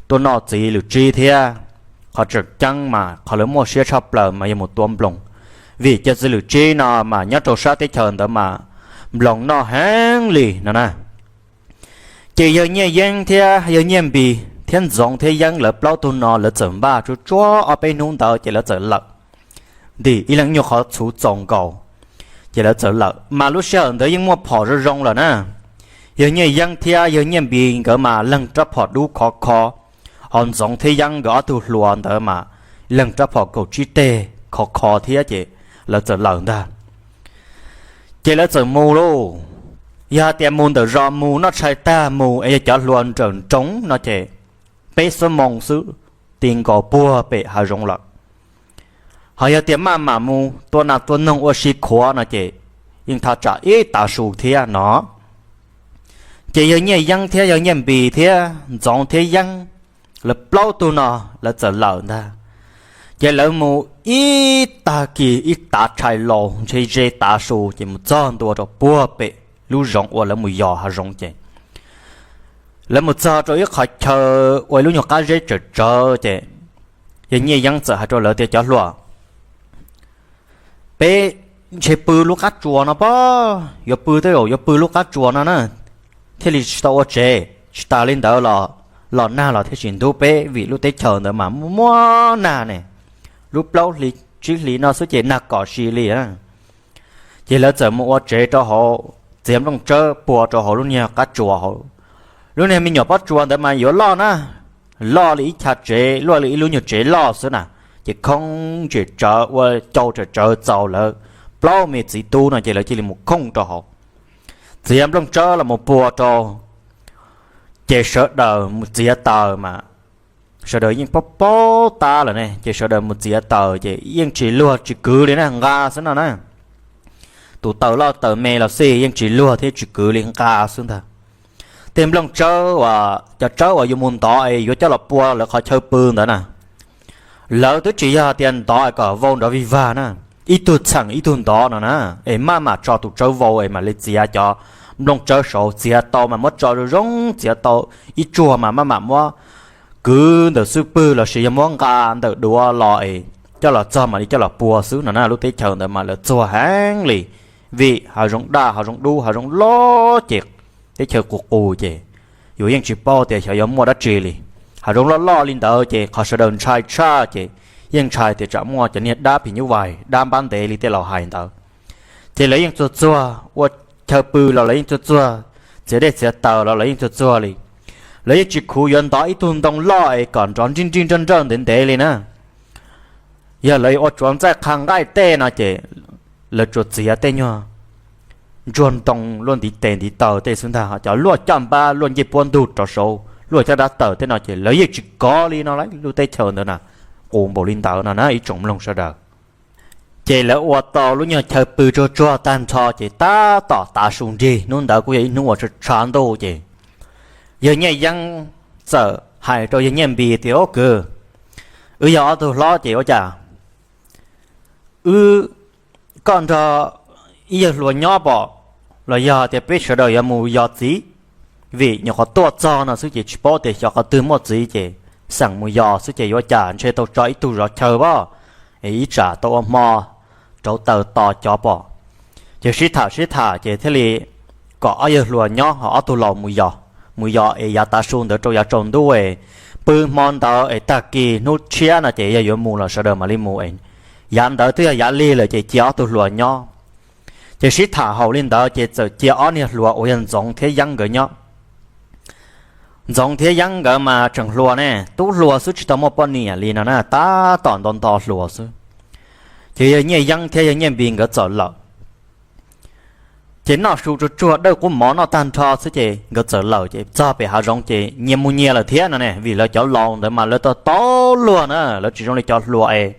tua noj txiv lwm tsib thiab. Qhov tseem ceeb mas qhov lawv muaj siab tshaj plaws mas yog mus tua nploos, vim cov txiv lwm tsib no mas nyob rau sab teb chaws ntawd mas nploos noj heev li no na. Ces yawg Nyiaj Yeeb thiab yawg Nyiaj Npis thiab Ntxoov thiab Yeeb lawv plaub tug no lawv txawm npaj tsuag tsuag ob peb hnub ntawd ces lawv txawm lawm. Ntim ib leeg nyuag qhov txhuv txaus nkaus, ces lawv txawm lawm. Mas lub sij hawm ntawd yeej muaj phom zoo zoo lawm na. Yawg Nyiaj Yeeb thiab yawg Nyiaj Npis nkawd mas leeg rab phom dub khov kho, ho Ntxoov thiab Yeeb nkawd ob tug hluas ntawd mas leeg rab phom kaum tsib teg khov kho thiab ces lawv txawm lawm ntag. Ces lawv txawm mus lauj. Yog tias mus ntawm zos mus noj tshais tag mus es yog cov hluas nrawm nroos no ces peb xuab moos xwb, ti nkaus puag pem hav zoov lawm. Ho yog tias maj mam mus tua nas tua noog ua si khuav no ces yeej thaj tsam ib tav su thiab no. Ces yawg Nyiaj Yeeb thiab yawg Nyiaj Npis thiab Ntxoov thiab Yeeb, lawv plaub tug no lawv txawm lawm ntag. Ces lawv mus ib tag kis ib tav tshais laus ntshe ze tav su ces mus txog ntua rau puag pem lub zoov uas lawv mus yos hav zoov ces lawv mus txog rau ib qhov chaw ua ib lub nyuag qab zeb tsawm tsawv ces yawg Nyiaj Yeeb txawm hais rau lawv tias, Cov hluas, peb ntshe pw lub qab tsuas no pob, yuav pw tej zaum yuav pw lub qab tsuas no na, thiaj li tsis tau ua tsev. Tsis tas li ntawd los, los nag los thiaj tsis ntub peb vim lub teb chaws ntawd mas muaj muaj nag ne. Lub plaub hlis tsib hlis no xwb ces nag kom si li. Ces lawv txawm mus ua tsev rau hauv, txiav nplooj tsawb pua rau hauv lub niag qab tsuas hauv. Lub niag me nyuam pob tsuas ntawd mas yuav loj na, loj li ib chav tsev, loj li ib lub nyuag tsev loj xwb na. Ces khoob ntsim tsawv ua cau tsawv tsawv txaus lawv plaub me txiv tub no ces lawv cia li mus khooj rau hauv, txiav nplooj tsawb los mus pua rau. Ces sawv daws mus txiav taws mas sawv daws yeej paub paub tab lawm ne, ces sawv daws mus txiav taws ces yeej tsis luag tsis kwv li na, nqa xwb no na. Tus taws loj taws me los xij yeej tsis luag thiab tsis kwv li, nqa xwb ntag. Tej nplooj tsawb uas cov tsawb uas yuav mus ntov es yuav coj los pua lawv qhov chaw pw ntawd na, lawv twb tsis yog tias ntov kom vau nrov vig vag na, ib tug txheem ib tug ntov no na, es maj mam tso tus tsawb vau es mam li txiav cov nplooj tsawb saud, txiav tau mas muab tso zoo zoo, txiav tau ib tsuag mas maj mam muab kwv ntawm xub pwg lossis yog muab nqa ntawm duav los es coj los txog mam li coj los pua xwb no na. Lub teb chaws ntawd mas lawv txuag heev li, Vim hav zoov daj, hav zoov dub, hav zoov loj ces teb chaws qus qus ces yus yeej tsis paub tias xyov yuav muaj dab tsi li. Hav zoov loj loj li ntawd ces qhov sawv daws ntshai tshaj ces yeej ntshai tias tsam muaj cov niag dab phim nyuj vais, dab npab ntev li tej laus hais ntawd. Ces lawv yeej txuag txuag ua chaw pw los lawv yeej txuag txuag, txiav dej txiav taws los lawv yeej txuag txuag li. Lawv yeej tsis khuv yuav ntov ib tug ntoo loj es kom nrov nrij nrij nrawj nrawj ntev ntev li na. Yog lawv ua tsuav ntxaij qha nqaij tej no ces lawv tsuas txiav tej nyuag ntsuag ntoo luaj ntiv tes ntiv taw tej xwb ntag. Cov luaj caj npab, luaj ncej puab ntug rov saud, luaj caj dab taws tej no ces lawv yeej tsis kov li no lawm. Lub teb chaws ntawd na qus npaum li ntawd no na ib tsoom mloog sawv daws. Ces lawv ua tau lub nyuag chaw pw tsuag tsuag tag nrho ces tab tom tav su nrig, hnub ntawd kuj yog ib hnub uas tshav ntuj ces yawg Nyiaj Yeeb txawm hais rau yawg Nyiaj Npis tias, Ub kwv, wb yog ob tug hlob ces ua cas wb, koj nrog ib yawg hluas nyob pom, los yog tias peb sawv daws yuav mus yos txiv? Vim nyuam qhuav tuaj txog no xwb ces tsis paub tias xyov qhov twg muaj txiv ces xeem mus yos xwb ces yuav cas ntshe tau tso ib tug zov chaw pom, es ib tsam tau ua hmo rauv taws tos cov pom. Ces sib tham sib tham ces thiaj li kom ob yawg hluas nyob ho ob tug laus mus yos, mus yos es yav tav su ntawd rau yav tsaus ntuj es pw hmo ntawd es tag kis hnub tshiab no ces yog yuav mus los sawv daws mam li mus es yav ntawd twb yog yav lig lawm ces cia ob tug hluas nyob. Ces sib tham haum li ntawd ces txawm cia ob niag hluas uas yog Ntxoov thiab Yeeb nkawd nyob. Ntxoov thiab Yeeb nkawd mas tseem hluas ne, tub hluas xwb tsis tau muaj poj niam li no na, tab tom nto nto hluas xwb. Ces yawg Nyiaj Yeeb thiab yawg Nyiaj Npis nkawd txawm lawm. Ces noj su tsuag tsuag dawj qub mov noj tag nrho xwb ces nkawd txawm lawm ces txog pem hav zoov ces nyias mus nyias lawm thiab no ne, vim lawv cov laus ntawd mas lawv tau tau luag na, lawv tsis zoo li cov hluas es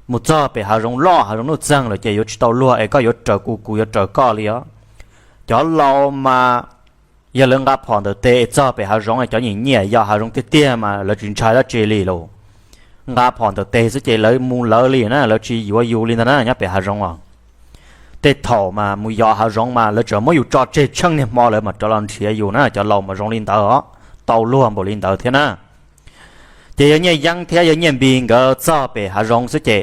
mus txog pem hav zoov loj hav zoov nuj txeeg lawm ces yuav tsis tau luag es koj yuav raws kuv kuv yuav raws koj li os. Cov laus mas yog lawv nqa phom ntawm tes es txog pem hav zoov, cov nyiam nyiam yos hav zoov tiag tiag mas lawv tsis ntshai dab tsi li lauj. Nqa phom ntawm tes xwb ces lawv mus lawv li na, lawv tsis yuav yus li ntag na nyob pem hav zoov os. Tej thaum mas mus yos hav zoov mas lawv tsuas muab yus tso tseg tsheej niag hmo lawv mam rov los nrhiav yus na, cov laus mas zoo li ntawd os, tau luag npaum li ntawd thiab na. Ces yawg Nyiaj Yeeb thiab yawg Nyiaj Npis nkawd txog pem hav zoov xwb ces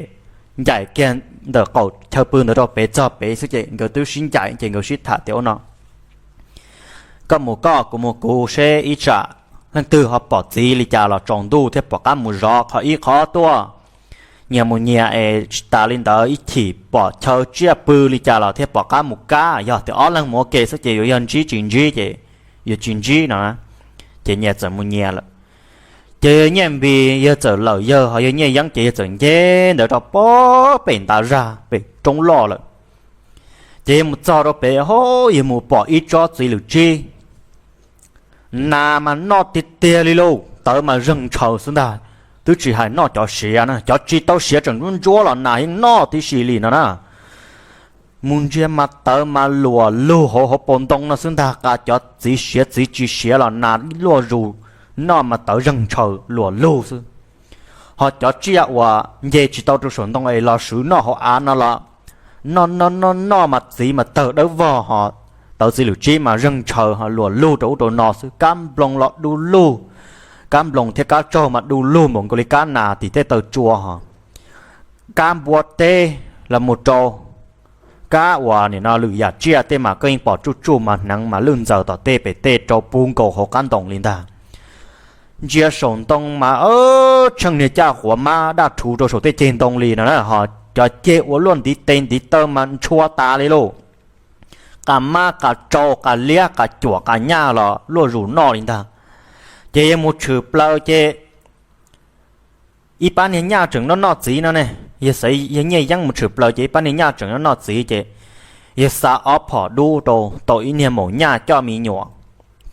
ncaim kiag ntawm qaum chaw pw ntawd rau pem txog pem xwb ces nkawd twb sib ncaim ces nkawd sib tham tias ua no, koj mus koj kuv mus kuv seb ib tsam leej twg ho pom txiv li cas los tsaus ntuj thiaj pom qab mus zov qhov ib qhov tuaj. Nyias mus nyias es tsis tas li ntawd ib chim pom chaw tsiaj pw li cas los thiaj pom qab mus kab, yog tias ob leeg mus ua ke xwb ces yuav yog ntsib tsis ntsib ces yuav tsis ntsib no. Ces nyias txawm mus nyias lawm. Ces yawg Nyiaj Npis yawg txawm lawm yawg, ho yawg Nyiaj Yeeb ces yawg txawm nce ntawd rau pem ntav zaj pem roob loj lawm. Ces yawg mus txog rau pem ho yawg mus pom ib tsob txiv lwm tsib, nas mas noj tiag tiag li lauj, tawv mas zeeg ntshaw xwb ntag. Twb tsis hais noj cov siav na, cov tsis tau siav tseem ntsuab ntsuab los nas yeej noj tib si li no na. Mus ntsia mas tawv mas luam lug hauv hauv paus ntoo no xwb ntag, qas cov txiv siav txiv tsis siav los nas luaj zus, noj mas tawv zeeg ntshaw luam lug xwb. Ho cov tsiaj uas nce tsis tau rau saum ntoo es los swv noj hauv av no los noj noj noj noj mas txiv mas tawg dawb vog, ho tawv txiv lwm tsib mas zeeg ntshaw ho luam lug rau ub rau no xwb. Kab nploos los du lug, kab nploos thiab kab tsaug mas du lug npaum nkaus li kab nas tim tej taw tsua ho. Kab npua teb los mus rau kab uas nim no lwm yam tsiaj tej mas koj yeej pom tsuj tsuj mas hneev mas lwj ntxaws tom tej pem tej rau puv nkaus hauv qab ntoos li ntag. Ntsia saum ntoo mas tsheej niag caj quav mab daj rhuv rau saum tej ceg ntoo li no na, ho cov ceg ua luaj ntiv tes ntiv taw mas ntshua tas li lauj. Qas mab qas tsau qas liab qas cuam qas nyaj los luaj zus noj li ntag. Ces yawg mus tshwm plaws ces ib pab niag nyaj tseem noj noj txiv no ne. Yawg xav, yawg Nyiaj Yeeb mus tshwm plaws ces ib pab niag nyaj tseem noj noj txiv ces yawg xa ob phom dub rau tau ib niag maum nyaj coj me nyuam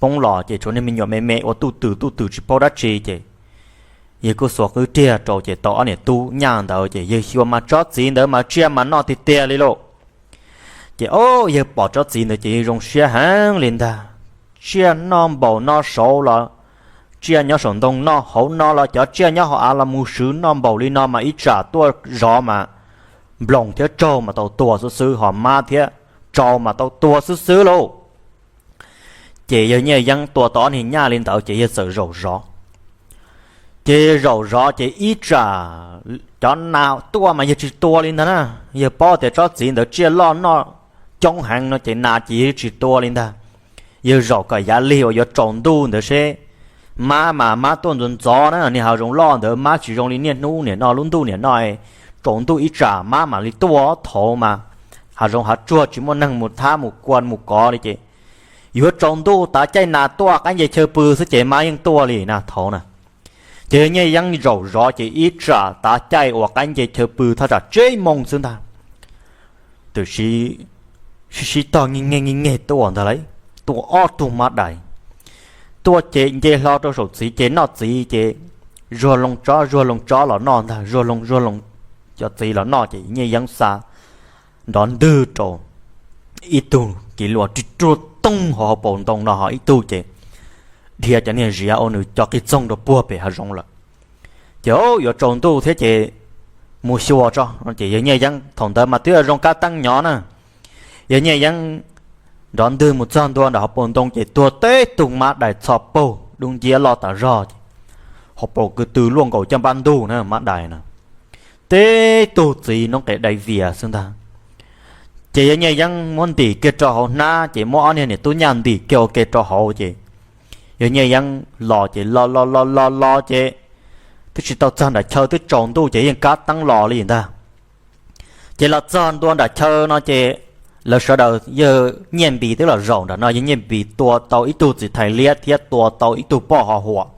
poob los ces tshuav niag me nyuam me me ua tuj twm tuj twm tsis paub dab tsi ces yawg kuj xuas qwb riag rau ces tau ob niam tub nyaj ntawd ces yawg xyuas mas tsob txiv ntawd mas tsiaj mas noj tiag tiag li lauj. Ces o, yawg pom tsob txiv ntawd ces yawg zoo siab heev li ntag. Tsiaj noj npaum no saud los tsiaj nyob saum ntoo noj hauv no los cov tsiaj nyob hauv av los mus swv noj npaum li no mas ib tsam tuaj zov mas nploos thiab tsaug mas tau tua xwb xwb, ho mab thiab tsau mas tau tua xwb xwb lauj. Ces yawg Nyiaj Yeeb tua tau ob niag nyaj li ntawd ces yawg txawm zaum zov. Ces zaum zov ces ib tsam cov nas tuaj mas yawg tsis tua li ntag na. Yawg paub tias tsob txiv ntawd tsiaj loj noj coob heev no ces nas ces yawg tsis tua li ntag. Yawg zaum kom yav lig uas yuav tsaus ntuj ntawd seb, mab mas mab tuaj ntxov ntxov na, niag hav zoov loj ntawd mab tsis zoo li niaj hnub niam no, lub ntuj niam no tsaus ntuj ib tsam mab mam li tuaj. Thaud mas hav zoov hav tsuag tsis muaj neeg mus thab mus kua mus kov li ces yuav tsaus ntuj tav caij nas tuaj qaib nce chaw pw xwb ces mab yeej tuaj li na thaud na. Ces yawg Nyiaj Yeeb zaum zov ces ib tsam tav caij uas qaib nce chaw pw thaj tsam tsib moos xwb ntag, twb sib sib tog nge nge nge nge tuaj ntag lauj. Tuaj ob tug mab dais, tuaj ces nce hlo rau saum txiv ces noj txiv ces zuag loo tsob zuag loo tsob los noj ntag, zuag loo zuag loo cov txiv los noj ces Nyiaj Yeeb xa nrov ntwg rau ib tug kiv luas ri ruaj toog hauv hauv paus ntoo no, ho ib tug ces dhia cov niag ziav ua nws cov qig txoog rau puag pem hav zoov lawm. Ces yuav tsaus ntuj thiab ces mus xyuas tso no ces yawg Nyiaj Yeeb thaum ntawd mas twb zoo kab teeb nyob na. Yawg Nyiaj Yeeb nrov ntwg mus txog ntua nram hauv paus ntoo ces tuag teb tug mab dais txho paug dub nciab loj tas zog ces hauv paus ko tw luaj nkaus caj npab ntug na mab dais na. Teb tug txiv noob qes dai vias xwb ntag. Ces yawg Nyiaj Yeeb muab ntim kiag rau hauv hnab ces muab ob niag niam tub nyaj ntim kiag ua ke rau hauv ces yawg Nyiaj Yeeb los ces los los los los los ces twb tsis tau txog nram chaw twb tsaus ntuj ces yeej kab teeb los li ntag. Ces los txog ntua nram chaw no ces lawv sawv daws, yawg Nyiaj Npis twb los zaum nram no, yawg Nyiaj Npis tua tau ib tug txiv thais liab thiab tua tau ib tug poj ho huam.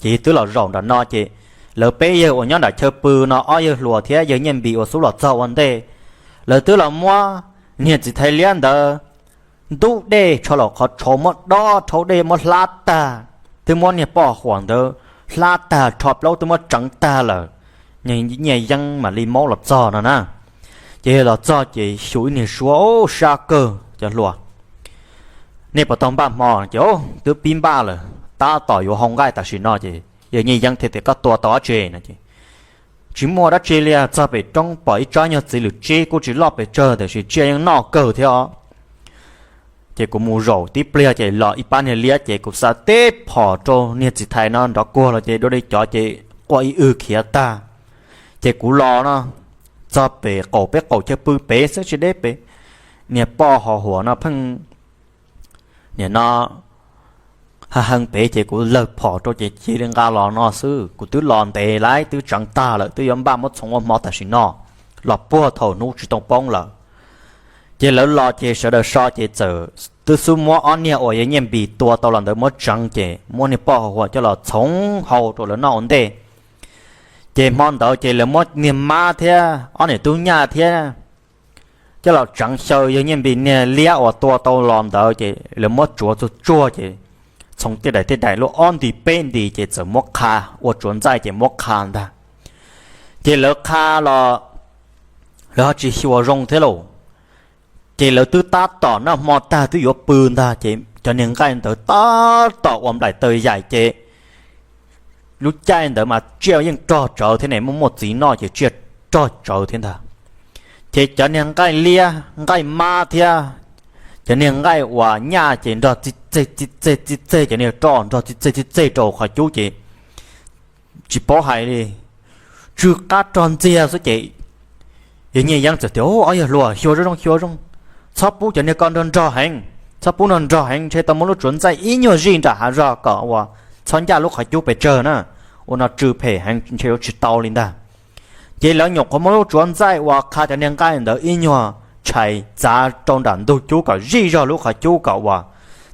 Ces twb los zaum nram no ces lawv peb yawg uas nyob nram chaw pw no ob yawg hluas thiab yawg Nyiaj Npis uas xub los txog ua ntej, lawv twb los muab niag txiv thais liab ntawd ntub dej tsho los qhov tshauv muab dob rhaub dej muab hlab tag, twb muab niag poj huam ntawd hlab tag rho plaub twb muab tseev tag lawm. Nyiaj Yeeb mam li maub los txog no na. Ces los txog ces xyu ib niag suab sab kawg cov hluas, nej puas tau npaj hmo ces twb pib npaj lawm, tab tom yuav hau nqaij tam sim no ces yawg Nyiaj Yeeb thiaj tias koj tua tau dab tsi no ces tsis muaj dab tsi li, txog pem roob pom ib tsob nyuag txiv lwm tsib kuj tsis loj pes tsawg tiam sis tsiaj yeej noj kawg thiab os. Ces kuv mus zaum tib pliag ces los ib pab niag liab ces kuv xa teb phom rau niag txiv thais no nrov kuag los ces dua li cov ces quaj ib wg khiav tag. Ces kuv los no txog pem qaum peb qaum chaw pw pem xwb tsis deb pem, niag poj ho huam no pheej nim no ha heev pem ces kuv lawg phom rau ces cia li nqa los no xwb. Kuv twb los ntev lawm twb tseev tag lawm twb yuav npaj muab txhoov ua hmo tam sim no, los puag thaum hnub tsis tau poob lawm. Ces lawv los ces sawv daws so ces txawm twb xub muab ob niag uas yawg Nyiaj Npis tua tau los ntawd muab tseev ces muab niag poj ho huam coj los txhoov hau rau lawv noj ua ntej. Ces hmo ntawd ces lawv muab niag mab thiab ob niam tub nyaj thiab coj los tseev xyaw yawg Nyiaj Npis niag liab uas tua tau los ntawd ces lawv muab tsuav tsuag tsuag ces txhoov tej daim tej daim lub ob nti peb nti ces txawm muab qha, ua tsuav ntxaij ces muab qha ntag. Ces lawv qha los lawv ho tsis xyuas zoo thiab lauj. Ces lawv twb tab tom noj hmo tag twb yuav pw ntag ces cov niag nqaij ntawd tab tom ua nplaim taws yaim ces lub caij ntawd mas tsiaj yeej rog tsawv thiab ne, muaj muaj txiv noj ces tsiaj rog tsawv thiab ntag. Ces cov niag nqaij liab nqaij mab thiab cov niag nqaij uas nyaj ces nrog txi txeg txi txeg txi txeg, cov niag roj nrog txi txeg txi txeg rau qhov cub ces tsis paub hais li, tsw qab rog ntxiag xwb ces yawg Nyiaj Yeeb txawm tias, Ob yawg hluas, xyuas zoo zoo, xyuas zoo, txhob pub cov niag ko nrog nrog heev, txhob pub nrog nrog heev, ntshe tau muab lub tsuav ntxaij ib nyuag zij nram hav zog kom uas txhob ncaj lub qhov cub pes tsawg na, ua no tsw phem heev ntshe yuav tsis tau li ntag. Ces lawv nyuam qhuav muab lub tsuav ntxaij uas qha cov niag nqaij ntawd ib nyuag tshais txav rau nram ntug cub kom zij zog lub qhov cub kom uas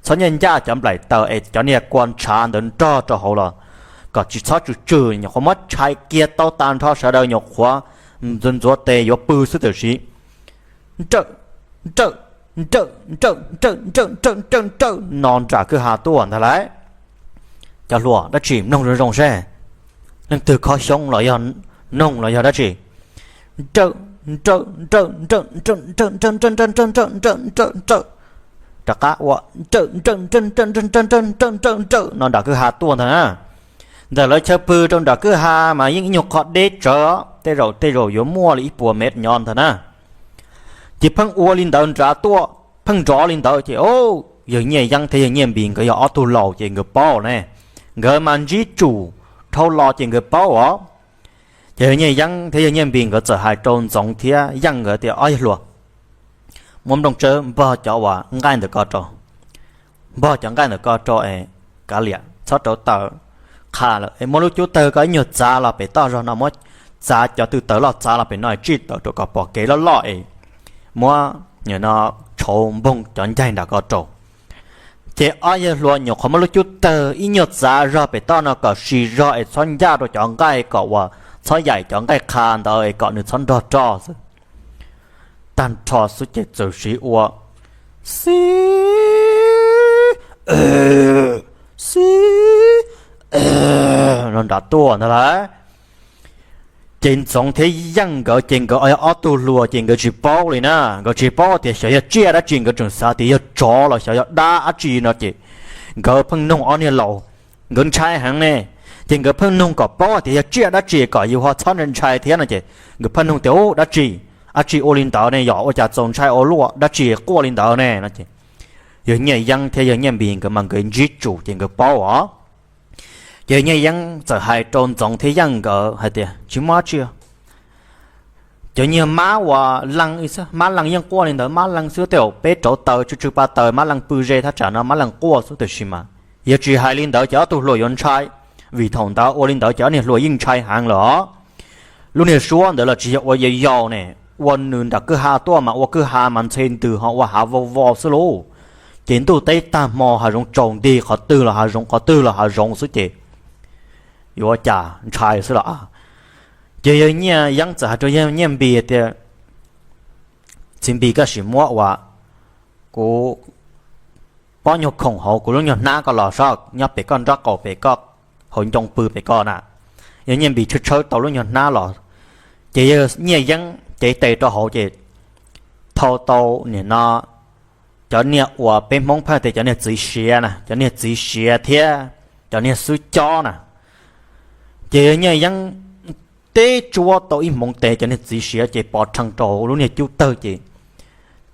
txhob ncaj ncaj cov nplaim taws es cov niag kua ntshav ntawd nrog rau hauv los kom tsis txhob tsw tsw, nyuam qhuav muab tshais kiag tau tas nrho sawv daws nyuam qhuav ntxuav ntxuav tes yuav pw xwb tam sim nrawm nrawm nrawm nrawm nrawm nrawm nrawm nrawm nrawm no nram kwj ha tuaj ntag lauj. Cov hluas, dab tsi? Mloog zoo zoo seb, leej twg khob xyoob los yog noog los yog dab tsi? Nrawm nrawm nrawm nrawm nrawm nrawm nrawm nrawm nrawm nrawm nrawm nrawm nrawm nrawm, rov qab ua nrawm nrawm nrawm nrawm nrawm nrawm nrawm nrawm nrawm no nram kwj ha tuaj ntag na. Ntawm lawv chaw pw rau nram kwj ha mas yeej ib nyuag qho deb tsawv, tej zaum tej zaum yuav muaj li ib puas mev nyob ntag na. Ces pheej ua li ntawd nrad tuaj, pheej nrov li ntawd ces yawg Nyiaj Yeeb thiab yawg Nyiaj Npis nkawd yog ob tug laus ces nkawd paub ne, nkawd mas ntsib tsum dhau los ces nkawd paub os. Ces yawg Nyiaj Yeeb thiab yawg Nyiaj Npis nkawd txawm hais rau Ntxoov thiab Yeej nkawd tias, Ob yawg hluas, muab nplooj tsawb npog cov uas nqaij ntawm ko rau, npog cov nqaij ntawm ko rau es kav liam txhob rauv taws qha lawm es muab lub cub tawg ko ib nyuag txav los pem toj zog no, muab txav cov tw taws loj txav los pem no es tsij taws rau kom pom kev loj loj es muab no tshauv npoog cov ncaig nram ko rau. Ces ob yawg hluas nyuam qhuav muab lub cub tawg ib nyuag txav zog pem toj no kom sis zog es txhob ncaj rau cov nqaij kom uas txhob yaim cov nqaij qha ntawd es kom nws txhob nrog roj xwb. Tag nrho xwb ces txawm siv ua xib xib no nrad tuaj ntag lauj. Ces Ntxoov thiab Yeej nkawd ces nkawd ob tug hluas ces nkawd tsis paub li na, nkawd tsis paub tias xyov yog tsiaj dab tsi, nkawd tseem xav tias yog tsov los xyov yog dab dab tsi no ces nkawd pheej nug ob niag laus, nkawd ntshai heev ne, ces nkawd pheej nug kom paub tias yog tsiaj dab tsi kom yus ho txhob ntshai thiab no ces nkawd pheej nug tias u dab tsi, dab tsi ua li ntawd ne, yog ua cas txaus ntshai ua luaj, dab tsi quaj li ntawd ne no ces yawg Nyiaj Yeeb thiab yawg Nyiaj Npis nkawd mas nkawd ntsib tsum ces nkawd paub os. Ces yawg Nyiaj Yeeb txawm hais rau Ntxoov thiab Yeej nkawd hais tias tsis muaj dab tsi, cov niag mab uas leej, mab leej yeej quaj li ntawd, mab leej xwb, tej zaum peb rauv taws tsw tsw pa taws mab leej pw ze thaj tsam no mab leej quaj xwb, tiam sis mas yog tsis hais li ntawd ces ob tug hluas yuav ntshai, vim thaum ntawd ua li ntawd ces ob niag hluas yeej ntshai heev lawm os. Lub niag suab ntawd los tsis yog ua yau yau ne, ua nws nram kwj ha tuaj mas ua kwj ha mas ntxhe ntws ho ua hav vau vau xwb lauj. Ces ntuj teb tag hmo hav zoov tsaus nti, qhov twg los hav zoov, qhov twg los hav zoov xwb ces yuav ua cas ntshai xwb los. Ces yawg Nyiaj Yeeb txawm hais rau yawg Nyiaj Npis tias txiv Npis, koj sim muab uas kuv pob nyuag khoom hauv kuv lub nyuag hnab ko los saib, nyob pem koj nraub qaum pem koj hauv ncoo pw pem ko na. Yawg Nyiaj Npis tshawb tshawb tau lub nyuag hnab los, ces yawg Nyiaj Yeeb cev tes rau hauv ces thau tau nim no cov niag uas peb Hmoob pheej tias cov niag txiv siav na, cov niag txiv siav thiab cov niag xwb cob na. Ces yawg Nyiaj Yeeb teb tsuab tau ib hmoov tes cov niag txiv siav ces pov rhees rau lub niag cub tawg ces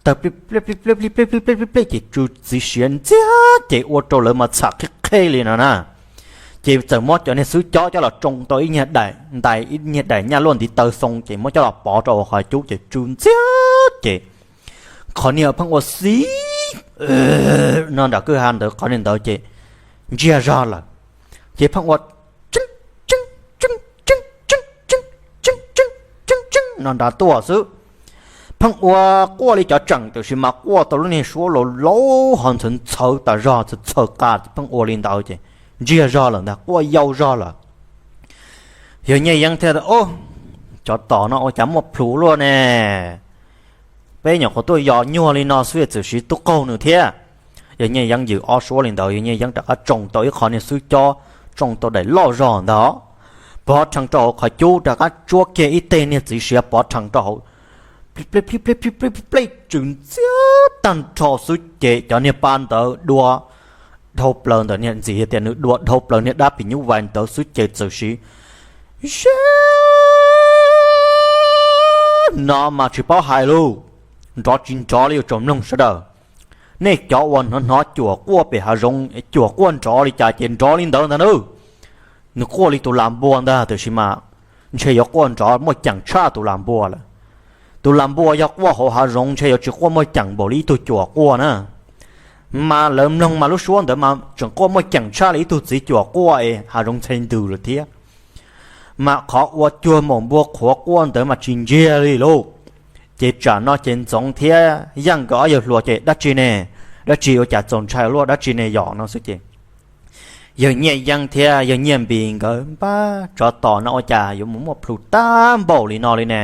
tawg pli pli pli pli pli pli pli pli ces tsw txiv siav ntxiag ces ua rau lawv mas txham qhib qheb li no na. Ces txawm muab cov niag xwb cob coj los tsoo tau ib nyuag daim ntais, ib nyuag daim nyaj luaj ntiv taw xoo ces muab coj los pov rau hauv qhov cub ces tsw ntxiag ces qhov niag pheej ua xib no nram kwj ha ntawd, qhov niag ntawd ces ntsiag zog lawm. Ces pheej ua tseeb tseeb tseeb tseeb tseeb tseeb tseeb tseeb tseeb tseeb no nrad tuaj xwb. Pheej ua quaj li cov tseem, tiam sis mas quaj tau lub niag suab laus laus ho ntxhawv ntxhawv tas zog, txhawv txhawv qa, pheej ua li ntawd ces ntsiag zog lawm ntag, quaj yau zog lawm. Yawg Nyiaj Yeeb thiaj tias, Cov tom no ua cas muaj plhus luaj ne? Peb nyuam qhuav tuaj yos nyuag li no xwb txawm siv tub qaug nws thiab. Yawg Nyiaj Yeeb yws ob suab li ntawd, yawg Nyiaj Yeeb rov qab tsoo tau ib qho niag xwb cob, tsoo tau daim loj zog ntag, pov rhees rau hauv qhov cub, rov qab tsuab kiag ib teg niag txiv siav pov rhees rau hauv, plij plij plij plij plij plij plij, tsw ntxiag tag nrho xwb ces cov niag pa ntawd dua dhau plaws ntawm niag ntxiv, tias nws dua dhau plaws niag dab phim nyuj vais ntawd xwb ces txawm siv zeb no mas tsis paub hais lauj, nrov tsis nrov li yuav tsaus mloog sawv daws. Nej cov uas hnov hnov cuam quaj pem hav zoov, cuam quaj nrov li cas ces nrov li ntawd ntag nawb. Nws quaj li tus lam npua ntag, tiam sis mas ntshe yuav quaj nrov muaj ceem tshaj tus lam npua lawm. Tus lam npua yog quaj hauv hav zoov ntshe yuav tsis quaj muaj ceem npaum li ib tug cuam quaj na. Mas lawv mloog mas lub suab ntawd mas tseem quaj muaj ceem tshaj li ib tug txiv cuam quaj es hav zoov ntxhe ntws lawm thiab. Mas qhov ua cuag maum npua qhuav quaj ntawd mas tsis ntsiag li lauj. Ces tsam no ces Ntxoov thiab Yeej nkawd ob yawg hluas ces dab tsi ne, dab tsi ua cas txaus ntshai luaj, dab tsi ne yom no xwb ces yawg Nyiaj Yeeb thiab yawg Nyiaj Npis nkawd npab, Tsov tom no ua cas yuav mus muaj plhus tag npaum li no li ne?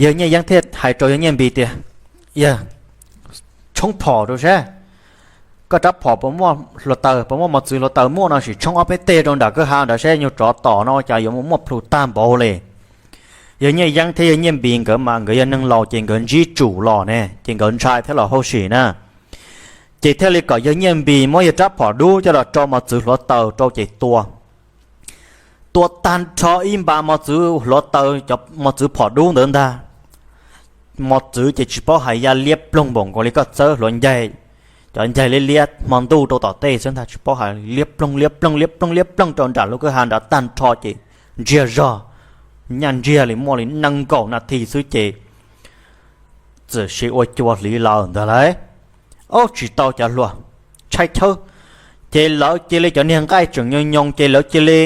Yawg Nyiaj Yeeb thiaj hais rau yawg Nyiaj Npis tias, Yawg, tshoob phom rau seb, koj rab phom puas muaj hluav taws, puas muaj mos txwv hluav taws muaj no sim tshoob ob peb teg rau nram kwj ha nrad seb, nyuag tsov tom no ua cas yuav mus muaj plhus tag npaum li. Yawg Nyiaj Yeeb thiab yawg Nyiaj Npis nkawd mas nkawd yog neeg laus ces nkawd ntsib tsum los ne ces nkawd ntshai thiab los hauj sim na. Ces thiaj li kom yawg Nyiaj Npis muab yawg rab phom dub coj los rau mos txwv hluav taws rau ces tua. Tua tag nrho ib npas mos txwv hluav taws, cov mos txwv phom dub ntawd ntag. Mos txwv ces tsis paub hais, ya liab ploog npaum nkaus li koj txawb hluav ncaig, cov ncaig liab liab hmo ntuj rau tom tej xwb ntag, tsis paub hais, liab ploog liab ploog liab ploog liab ploog rau nram lub kwj ha nrad tag nrho ces ntsiag zog, nyaj ntsiag li muaj li nees nkaum nas this xwb ces txawm sis ua cua hliv lawm ntag lauj. Ob, tsis tau cov hluas, tshaib chawb. Ces lawv cia li, cov niag nqaij tseem nyoos nyoos ces lawv cia li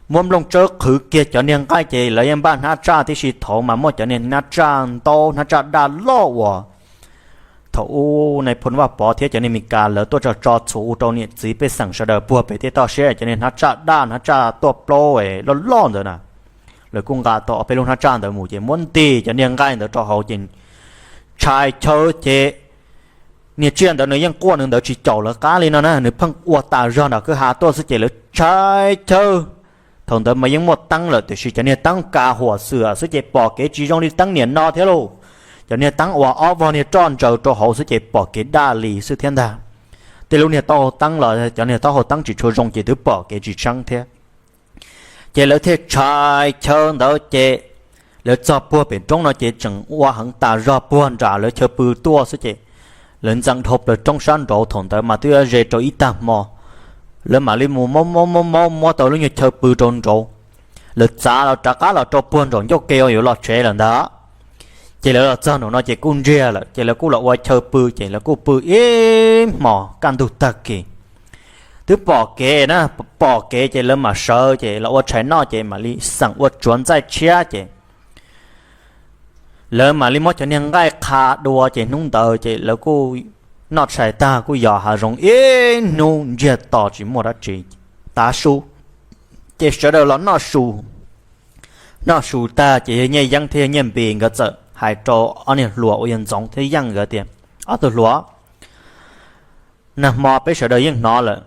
muab nplooj tsawb qhwv kiag cov niag nqaij ces lawv yeej npaj hnab tsaj tib si. Thaum mas muaj cov niag hnab tsaj ntaub, hnab tsaj daj loj uas thaum ub nais phoo Vaj Pov thiab cov niag Meskas lawv tuaj tso tso txhuv ua rau niam txiv pej xeem sawv daws puag pem tej toj siab, cov niag hnab tsaj daj, hnab tsaj tuaj plaub loj loj ntawd na. Lawv kuj nqa tau ob peb lub hnab tsaj ntawd mus ces muab ntim cov niag nqaij ntawd rau hauv ces tshais chaw ces niag tsiaj ntawd nws yeej quaj nws ntawd tsis caum lawv qab li no na, nws pheej ua tas zog nram kwj ha tuaj xwb ces lawv tshais chaw. Thaum ntawd mas yeej muaj teeb lawm tiam sis cov niag teeb ka huam xwm xwb ces pom kev tsis zoo li teeb niam no thiab lauj. Cov niag teeb uas ob vog niag roj ntsaws rau hauv xwb ces pom kev daj li xwb thiab ntag. Tej lub niag taub hau teeb los cov niag taub hau teeb tsis tshua zoo ces twb pom kev tsis tseeb thiab. Ces lawv thiaj tshais chaw ntawd ces lawv txog puag pem roob no ces tseem ua heev tas zog puag nram lawv chaw pw tuaj xwb ces lawv ntxeev dhau plaws roob sab nraud. Thaum ntawd mas twb yuav ze rau ib tag hmo, lawv mam li mus maub maub maub maub muab tau lub nyuag chaw pw rau nraud. Lawv txav los rov qab los rau puag nraum ncauj ke uas yuav los tsev lawm ntag. Ces lawv los txog nraum no ces kuj ntsiag lawm ces lawv kuj los ua chaw pw ces lawv kuj pw ib hmos kaj ntug tag kis. Twb pom kev na, pom kev ces lawv mam sawv ces los ua tshais noj ces mam li xeem ua tsuav ntxaij tshiab ces lawv mam li muab cov niag nqaij qha dua ces hnub ntawd ces lawv kuj noj tshais tag kuj yos hav zoov ib hnub ntsiag to tsis muaj dab tsi. Tav su ces sawv daws los noj su. Noj su tag ces yawg Nyiaj Yeeb thiab yawg Nyiaj Npis nkawd txawm hais rau ob niag hluas uas yog Ntxoov thiab Yeej nkawd tias, ob tug hluas, nag hmo peb sawv daws yeej hnov lawm,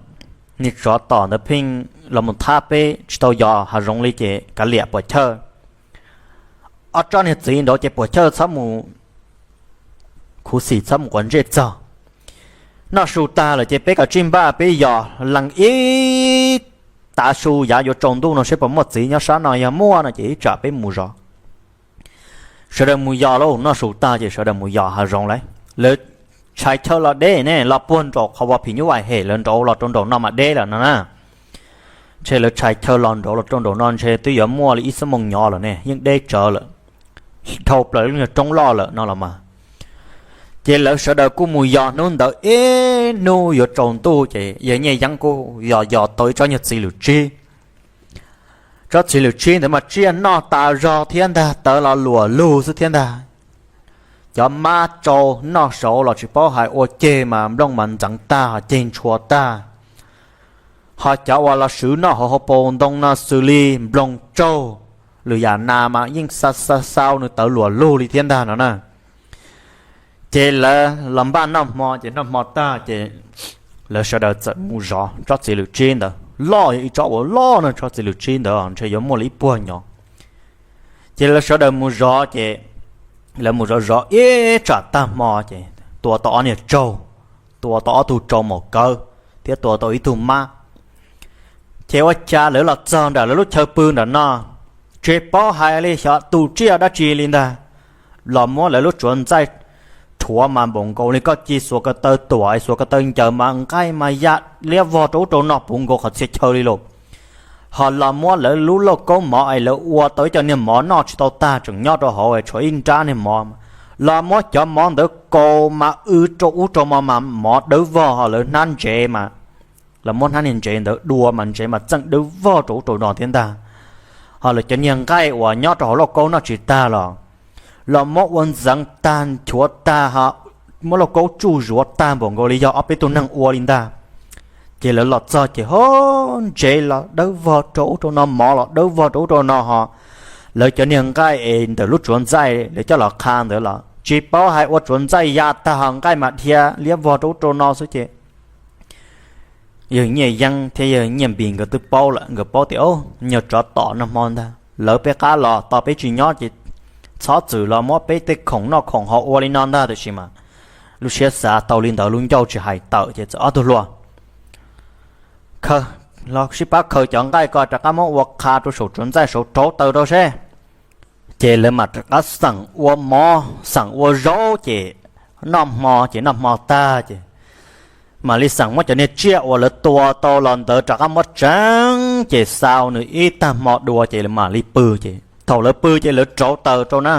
niag tsov tom ntawd pheej los mus thab peb tsis tau yos hav zoov li ces kav liam puas chawj. Ob tsob niag txiv nraud ces puas chawj txhob mus khuv xim txhob mus quav ntsej txog. Noj su tag lawm ces peb kav tsij npaj peb yos lees ib tav su yav yuav tsaus ntuj no seb puas muaj txiv nyob sab no, yog muaj no ces ib tsam peb mus zov. Sawv daws mus yos lauj, noj su tag ces sawv daws mus yos hav zoov lauj. Lawv tshais chaw los deb ne, los puag nraum qhov uas phim nyuj vais hem lawv nraud los rau nraum no mas deb lawm no na. Ntshe lawv tshais chaw los nraud los rau nraum no ntshe twb yuav muaj li ib xuab moos nyov lawm ne, yeej deb tsawv lawm, dhau plaws lub nyuag roob loj lawm no los mas. Ces lawv sawv daws kuj mus yos hnub ntawd ib hnub yuav tsaus ntuj ces yawg Nyiaj Yeeb kuj yos yos tau ib tsob nyuag txiv lwm tsib. Tsob txiv lwm tsib ntawd mas tsiaj noj tas zog thiab ntag, tawv los luam lug xwb thiab ntag. Cov mab tsau noj saud los tsis paub hais, ua ceg mas nplooj mas ntxeev tag, ceg ntshua tag. Ho cov uas los swv noj hauv hauv paus ntoo no xws li nploos tsaug, lwm yam nas mas yeej xa xa xau nws tawv luam lug li thiab ntag no na. Ces lawv los npaj noj hmo, ces noj hmo tag ces lawv sawv daws txawm mus zov tsob txiv lwm tsib ntawd. Loj, yog ib tsob uas loj no, tsob txiv lwm tsib ntawd ntshe yuav muaj li ib puag nyov. Ces lawv sawv daws mus zov ces lawv mus zov zov ib tsam tag hmo ces tua tau ob niag tsaug, tua tau ob tug tsau maum kawv, thiab tua tau ib tug mab. Ces ua cas lawv los txog nram lawv lub chaw pw nram no, tsis paub hais li xyov tus tsiaj dab tsi li ntag, los muab lawv lub tsuav ntxaij rhuav mas npaum nkaus li koj ci xuas ko taw tuam, xuas ko taw ncaws mas nqaij mas ya liab vog rau ub rau no puv nkaus qhov txhia chaw li lauj. Ho los muab lawv lub lauj kaub mov es lawv ua tau ib co niag mov noj tsis tau tag tseem nyob rau hauv, tshuav ib nrab niag mov, los muab cov mov ntawd kaus mas w rau ub rau no mas mov dawb vog, ho lawv hnab ntsev mas, los muab hnab niag ntsev ntawd dua mas ntsev mas txeej dawb vog rau ub rau no thiab ntag. Ho lawv cov niag nqaij uas nyob rau hauv lauj kaub noj tsis tag los, los muab ua ntxeev tag nchuav tag, ho muab lauj kaub tsuj zuav tag npaum nkaus li yog ob peb tug neeg ua li ntag. Ces lawv los txog ces ho ntsev los dawb vog rau ub rau no, mov los dawb vog rau ub rau no, ho lawv cov niag nqaij es ntawm lub tsuav ntxaij lawv coj los qha ntawd los tsis paub hais, ua tsuav ntxaij ya tag ho nqaij mas dhia liab vog rau ub rau no xwb ces yawg Nyiaj Yeeb thiab yawg Nyiaj Npis nkawd twb paub lawm, nkawd paub tias, o, nyuag tsov tom noj hmo ntag, lawv peb qab los tos peb tsis nyob ces txhob txwm los muab peb tej khoom noj khoom haus ua li no ntag. Tiam sis mas lub siab xav tau li ntawd lub ncauj tsis hais tawm ces txawm ob tug hluas, khaws, los sib pab khaws cov nqaij ko rov qab muab ua qha rau saum tsuav ntxaij saud rauv taws rau seb. Ces lawv mam rov qab xeem ua mov xeem ua zaub ces noj hmo ces noj hmo tag ces mam li xeem muab cov niag tsiaj uas lawv tua tau los ntawd rov qab muab tseev ces xau nws ib tag hmo dua ces lawv mam li pw. Ces thaum lawv pw ces lawv rauv taws rau na,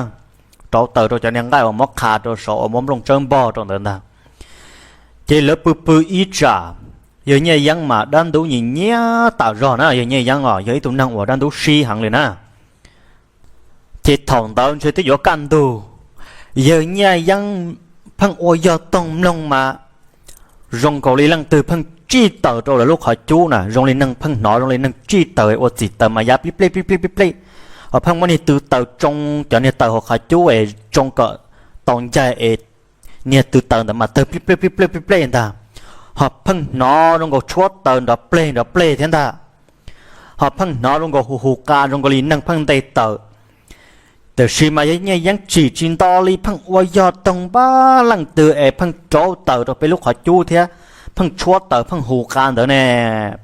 rauv taws rau cov niag nqaij uas muab qha rau saud uas muab nplooj tsawb npog rau ntawd ntag. Ces lawv pw pw ib tsam, yawg Nyiaj Yeeb mas dab ntub nyias nyiab tas zog na, yawg Nyiaj Yeeb os yog ib tug neeg uas dab ntub sib heev li na. Ces thaum ntawd ntshe twb yuav kaj ntug, yawg Nyiaj Yeeb pheej ua yog toog mloog mas zoo nkaus li leej twg pheej tsij taws rau lawv lub qhov cub na, zoo li neeg pheej hnov zoo li neeg tsij taws ua txim taws mas ya plij plej plij plej plij plej, ho pheej muab niag tw taws tsoo cov niag taws hauv qhov cub es tsoo kom tau ncaig es niag tw taws ntawd mas tawg plij plej plij plej plij plej ntag, ho pheej hnov zoo nkaus tshuab taws nrov pleg nrov pleg thiab ntag, ho pheej hnov zoo nkaus hu hu qa zoo nkaus li neeg pheej nte taws. Tiam sis mas yawg Nyiaj Yeeb tsim tsis nto li, pheej ua yog toog npab leej twg es pheej rauv taws rau peb lub qhov cub thiab pheej tshuab taws pheej hu qa ntawd ne,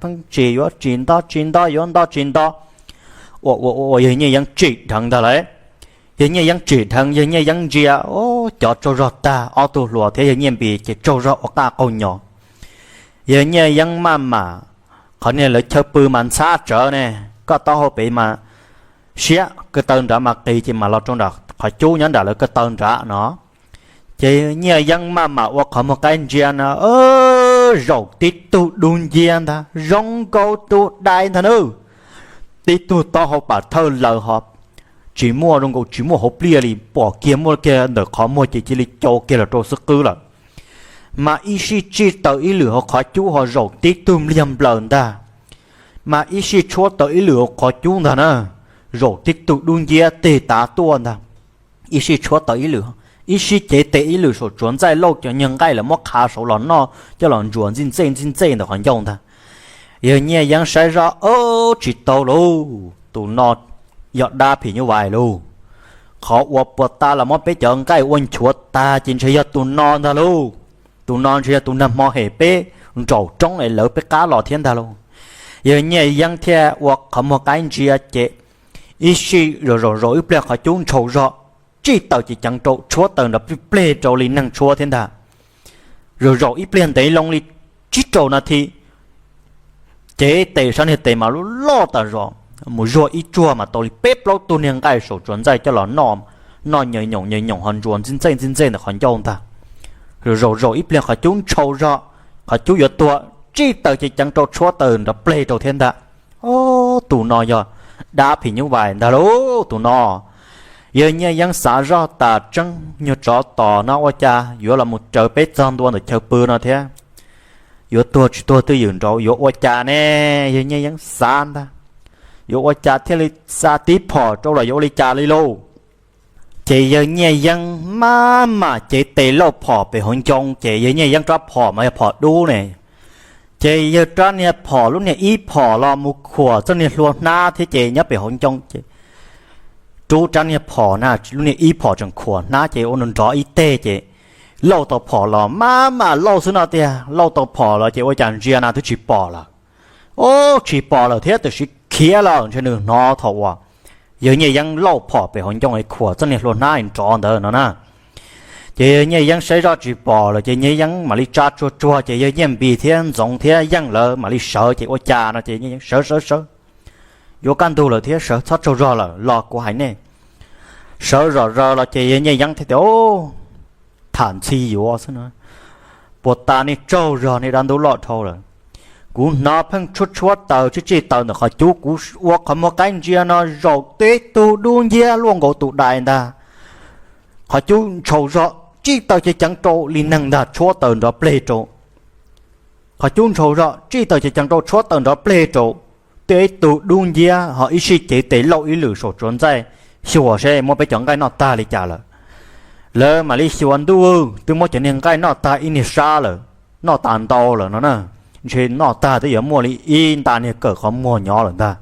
pheej tsis yuav tsis nto tsis nto yuav nto tsis nto. Ua ua ua yawg Nyiaj Yeeb tsim dheev ntag lauj. Yawg Nyiaj Yeeb tsim dheev, yawg Nyiaj Yeeb ntsia, cov tsaug zog tag, ob tug hluas thiab yawg Nyiaj Npis ces tsaug zog ua qaj qaug nyos. Yawg Nyiaj Yeeb maj mam, qhov niag lawv chaw pw mas ntxhab tsawv ne, koj taub hau pem mas siab, ko taw nrad mas qis ces mam los rau nram qhov cub nyob nram lawv ko taw nrad no. Ces Nyiaj Yeeb maj mam ua qhov muag qaib ntsia no, zaum tib tug dub nciab ntag zoo nkaus tus dais ntag na. Tib tug taub hau pam thawj laws ho tsis muaj, zoo nkaus tsis muaj hauv pliaj li, pom kiag muaj kiag ntawm qhov muag ces cia li cau kiag los rau xwb qwb lawm. Mas ib sij tsij taws ib lwm hauv qhov cub ho zaum tib tug npliag nplaws ntag, mas ib sij tshuab taws ib lwm hauv qhov cub ntag na, zaum tib tug dub nciab tig tav tuaj ntag. Ib sij tshuab taws ib lwm, ib sij cev tes ib lwm saum tsuav ntxaij lauj, cov nyuag nqaij lawv muab qha saud los noj coj los ntsuas ntxij ntxej ntxij ntxej ntawm qhov ncauj ntag. Yawg Nyiaj Yeeb saib zoj, tsis tau lauj, tus no yog dab phim nyuj vais lauj. Qhov uas puag ta los muab peb cov nqaij ua nchuav tag ces ntshe yog tus no ntag lauj. Tus no ntshe yog tus nag hmo hem peb nraum roob es lawv peb qab los thiab ntag lauj. Yawg Nyiaj Yeeb thiaj ua qhov muag qaib ntsia ces ib sij zaum zaum zaum ib pliag qhov cub ntshau zog, tsij taws ces ceev rau tshuab taws nrov plig pleg rau li neeg tshuab thiab ntag. Zaum zaum ib pliag ntev loo li tsib rau nas this, cev tes sab niag tes mas lub loj tas zog, mus zuag ib tsuag mas tau li peb plaub tug niag nqaij saum tsuav ntxaij coj los noj, noj nyaws nyoos nyaws nyoos ho ntsuas ntxij ntxej ntxij ntxej ntawm qhov ncauj ntag. Zaum zaum ib pliag qhov cub ntshau zog, qhov cub yuav tuag, tsij taws ces ceev rau tshuab taws nrov pleg rau thiab ntag. Tus no yog dab phim nyuj vais ntag lauj tus no. Yawg Nyiaj Yeeb xav zoj tas tseeb nyuag tsov tos no ua cas yuav los mus raws peb txog ntua ntawm chaw pw no thiab. Yuav tuag tsis tuag twj ywm nraud yuav ua cas ne? Yawg Nyiaj Yeeb xav ntag, yuav ua cas thiaj li xa tib phom rau los yuav ua li cas li lauj? Ces yawg Nyiaj Yeeb maj mam cev tes lauj phom pem hauv ncoo ces yawg Nyiaj Yeeb rab phom mas yog phom dub ne. Ces yawg rab niag phom lub niag ib phom los mus khuam txoj niag hlua hnab thiab ces nyob pem hauv ncoo ces rub rab niag phom na, lub niag ib phom tseem khuam hnab ces ua nrov ib teg ces lauj tau phom los maj mam lauj xwb no tiag. Lauj tau phom los ces ua cas ntsia na twb tsis pom lawm. Ub, tsis pom lawm thiab, tiam sis khiav lawm ntshe nws hnov thaum uas yawg Nyiaj Yeeb lauj phom pem hauv ncoo es khuam txoj niag hlua hnab nrov ntawd no na. Ces yawg Nyiaj Yeeb saib zoj tsis pom lawm ces Nyiaj Yeeb mam li tsa tsuag tsuag ces yawg Nyiaj Npis thiab Ntxoov thiab Yeej lawv mam li sawv ces ua cas no ces Nyiaj Yeeb sawv sawv sawv, yuav kaj ntug lawm thiab sawv txhob tsaug zog lawm los kuv hais nej. Sawv zom zaws los ces yawg Nyiaj Yeeb thiaj tias, tham ntxhi yuav xwb no, puas tas nej tsaug zog nej dab ntub loj dhau lawm. Kuv hnov pheej tshuab tshuab taws tsij tsij taws ntawm qhov cub, kuv ua qhov muag qaib ntsia no zaum tib tug dub nciab luaj nkaus tus dais ntag. Qhov cub ntshau zog tsij taws cev ceev rau li neeg ntag, tshuab taws nrov pleg rau. Qhov cub ntshau zog tsij taws cev ceev rau tshuab taws nrov pleg rau. Twb ib tug dub nciab ho ib sij cev tes lauj ib lwm saum tsuav ntxaij, xyuas seb muab peb cov nqaij noj tag li cas lawm. Lawv mam li xyuas, ntuj, twb muab cov niag nqaij noj tag ib niag sab lawm, noj tas ntau lawm no na. Ntshe noj tag twb yuav muaj li ib nta niag kawm qhov muag nyob lawm ntag.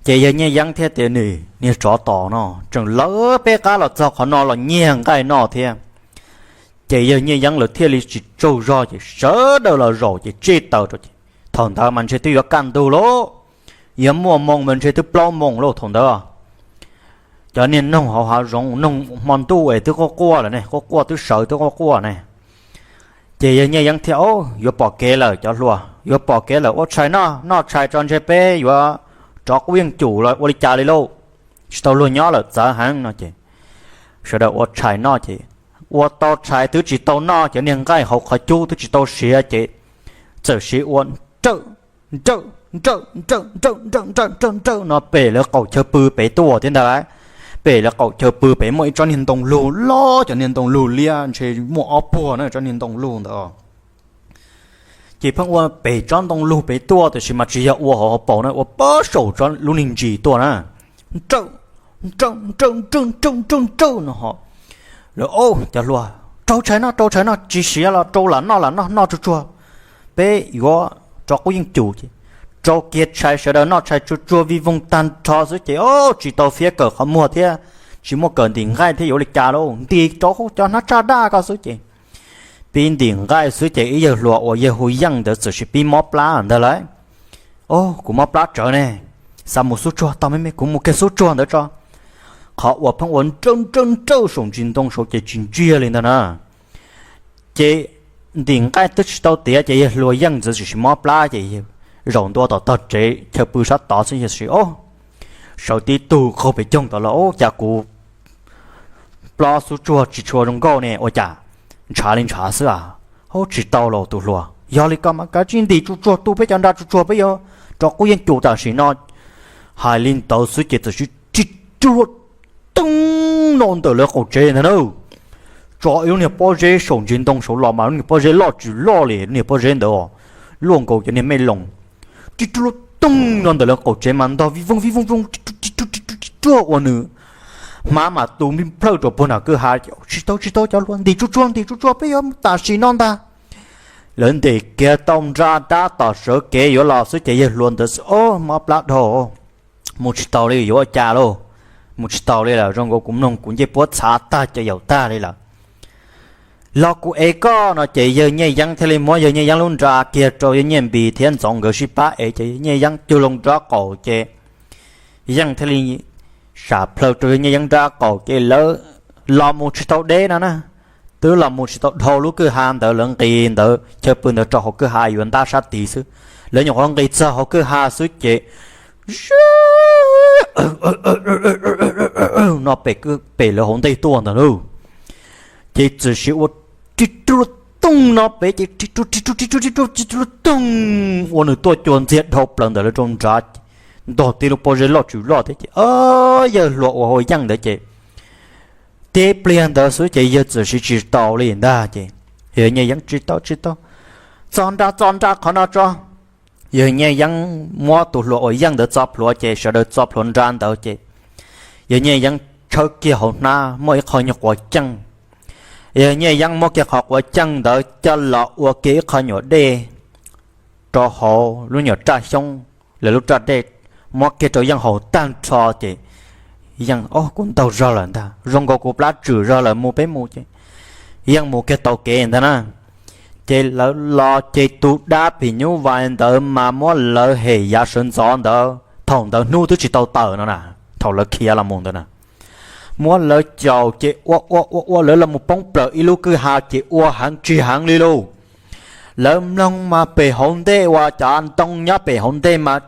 Ces yawg Nyiaj Yeeb thiaj tias, nws niag tsov tos no tseem lawv peb qab los txog qhov no los nyiag nqaij noj thiab. Ces yawg Nyiaj Yeeb lawv thiaj li tsis tsaug zog ces sawv daws los zaum ces tsij taws rau. Thaum ntawd mas ntshe twb yuav kaj ntug lauj, yuav muaj moo mas ntshe twb plaub moos lauj thaum ntawd. Cov niag noog hauv hav zoov noog hmo ntuj es twb quaj quaj lawm ne, quaj quaj twb sawv twb quaj quaj ne. Ces yawg Nyiaj Yeeb thiaj, yuav pom kev lawm cov hluas, yuav pom kev lawm, ua tshais noj, noj tshais tso ntshe peb yuav rov qub yeej cum los ua li cas li lauj, tsis tau luag nyob lawm txawv heev no ces sawv daws ua tshais noj ces ua tau tshais twb tsis tau noj, cov niag nqaij hauv qhov cub twb tsis tau siav ces txawm siv ua nrawj, nrawj, nrawj, nrawj, nrawj, nrawj, nrawj, nrawj no pem lawv qaum chaw pw pem tuaj thiab ntag lauj. Pem lawv qaum chaw pw pem muaj ib tsob niag ntoo lug loj, cov niag ntoo lug liab ntshe muaj ob puag na tsob niag ntoo lug ntawd. Ces pheej ua pem tsob ntoo lug pem tuaj, tiam sis mas tsis yog ua hauv hauv paus na, ua pem saum lub niag ntsis tuaj na. Nrawj, nrawj, nrawj, nrawj, nrawj, nrawj, nrawj no ho. Lawv, Cov hluas, rau tshais noj, rau tshais noj, tsis siav los rau lam noj, lam noj, noj tsuag tsuag, peb yuav rov qub yeej cum ces rau kiag tshais, sawv daws noj tshais tsuag tsuag vij voog tag nrho xwb ces, o, tsis tau fiab kawm qhov muag thiab, tsis muaj kawm ntim nqaij thiab yuav ua li cas lauj, ntim rau hauv cov hnab tsaj daj ko xwb ces pib ntim nqaij xwb ces ib yawg hluas uas yawg hu Yeej ntawd txawm sis pib mob plab ntag lauj. O, kuv mob plab tsawv ne, xav mus xub tsuag tau me me, kuv mus kiag xub tsuag ntawd tso. Qhov uas pheej ua nrawj nrawj nrawj saum ntsis ntoo saud ces tsis ntsiag li ntag na. Ces ntim nqaij twb tsis tau tiav ces yawg hluas Yeej ntawd txawm sis mob plab ces zaum ntua tom tog tsev chaw pw sab tod xwb, yawg txawm sis, o, sawv tib tug qaug pem coog tod los, o, cas kuv plab xub tsuag tsis tshua zoo nkauj ne, ua cas ntshav li ntshav xwb a? Hauv, tsis tau los tus hluas, yog li koj mas kav tsij ntim tsuag tsuag tu peb cov nra tsuag tsuag, peb yuav rov qub yeej cum tam sim no. Hais li ntawd xwb ces txawm sis ri rua toog no ntawm lawv qaum tsev ntag na. Tso ib lub niag pob zeb saum ntsis ntoo saud los mas lub niag pob zeb loj tsis loj li, lub niag pob zeb ntawd luaj nkaus cov niag me loos. Ri rua toog no ntawm lawv qaum tsev mas ntog vij voog vij voog voog ri rua ua nws hmab mas tu nplawj rau puag nram kwj ha. Tsis tau, tsis tau cov hluas, ntim tsuag tsuag, ntim tsuag tsuag, peb yuav tam sim no ntag. Lawv ntim kiag tau nra dab tom sawv kev yuav los xwb ces yawg hluas ntawd xwb, o, mob plab dhau, mus tsis taus li, yuav ua cas lauj? Mus tsis taus li lawm, zoo nkaus kuv mloog kuv ncej puab txhav tag cov yaum tag li lawm. Los kuv ev koj no ces yawg Nyiaj Yeeb thiaj li muab yawg Nyiaj Yeeb lub nra kiag rau yawg Nyiaj Npis thiab Ntxoov nkawd sib pab ev ces yawg Nyiaj Yeeb cug loo nrab qaum ces Yeej thiaj li sam plhaw rau yawg Nyiaj Yeeb nrab qaum ces lawv los mus tsis tau deb no na. Twb los mus tsis tau dhau lub kwj ha ntawd, lawv nqis ntawd chaw pw ntawd rau hauv kwj ha yuav ntab sab tid xwb. Lawv nyuam qhuav nqis txog hauv kwj ha xwb ces no pem lawv hauv ntej tuaj ntag lauj. Ces txawm sis ua ri rua toog no pem ces ri rua ri rua ri rua ri rua ri rua toog ua nws tuaj cua ntxiag dhau plaws ntawm lawv rau nrad, ntog tib lub pob zeb loj tsis loj thiab ces yawg hluas uas hu Yeej ntawd ces tib pliag ntawd xwb ces yawg txawm siv tsis taus li ntag ces yawg Nyiaj Yeeb tsis tau tsis tau, txo nra txo nra qhov no tso. Yawg Nyiaj Yeeb muab tus hluas uas Yeej ntawd txo plhuav ces sawv daws txo plhuav nra ntawd ces yawg Nyiaj Yeeb tshawb kiag hauv hnab muaj ib qho nyuag quav ceej. Yawg Nyiaj Yeeb muab kiag qhov quav ceej ntawd coj los ua kiag ib qho nyuam dej rau hauv lub nyuam raj xyoob, lawv lub raj dej, muab kiag rau Yeej haus tag nrho ces Yeej, o, kuv ntaug zog lawm ntag, zoo nkaus kuv plab tswm zog lawm, mus peb mus ces Yeej mus kiag tau kev ntag na. Ces lawv los ces tus dab phim nyuj vais ntawd mas muab lawv hem yav sawv ntxov ntawd, thaum ntawd hnub twb tsis tau tawm no na, thaum lawv khiav los mus ntawd na, muab lawv caum ces ua ua ua ua lawv los mus poob plaws ib lub kwj ha ces ua heev tsis heev li lauj. Lawv mloog mas pem hauv ntej uas cov ntoo nyob pem hauv ntej mas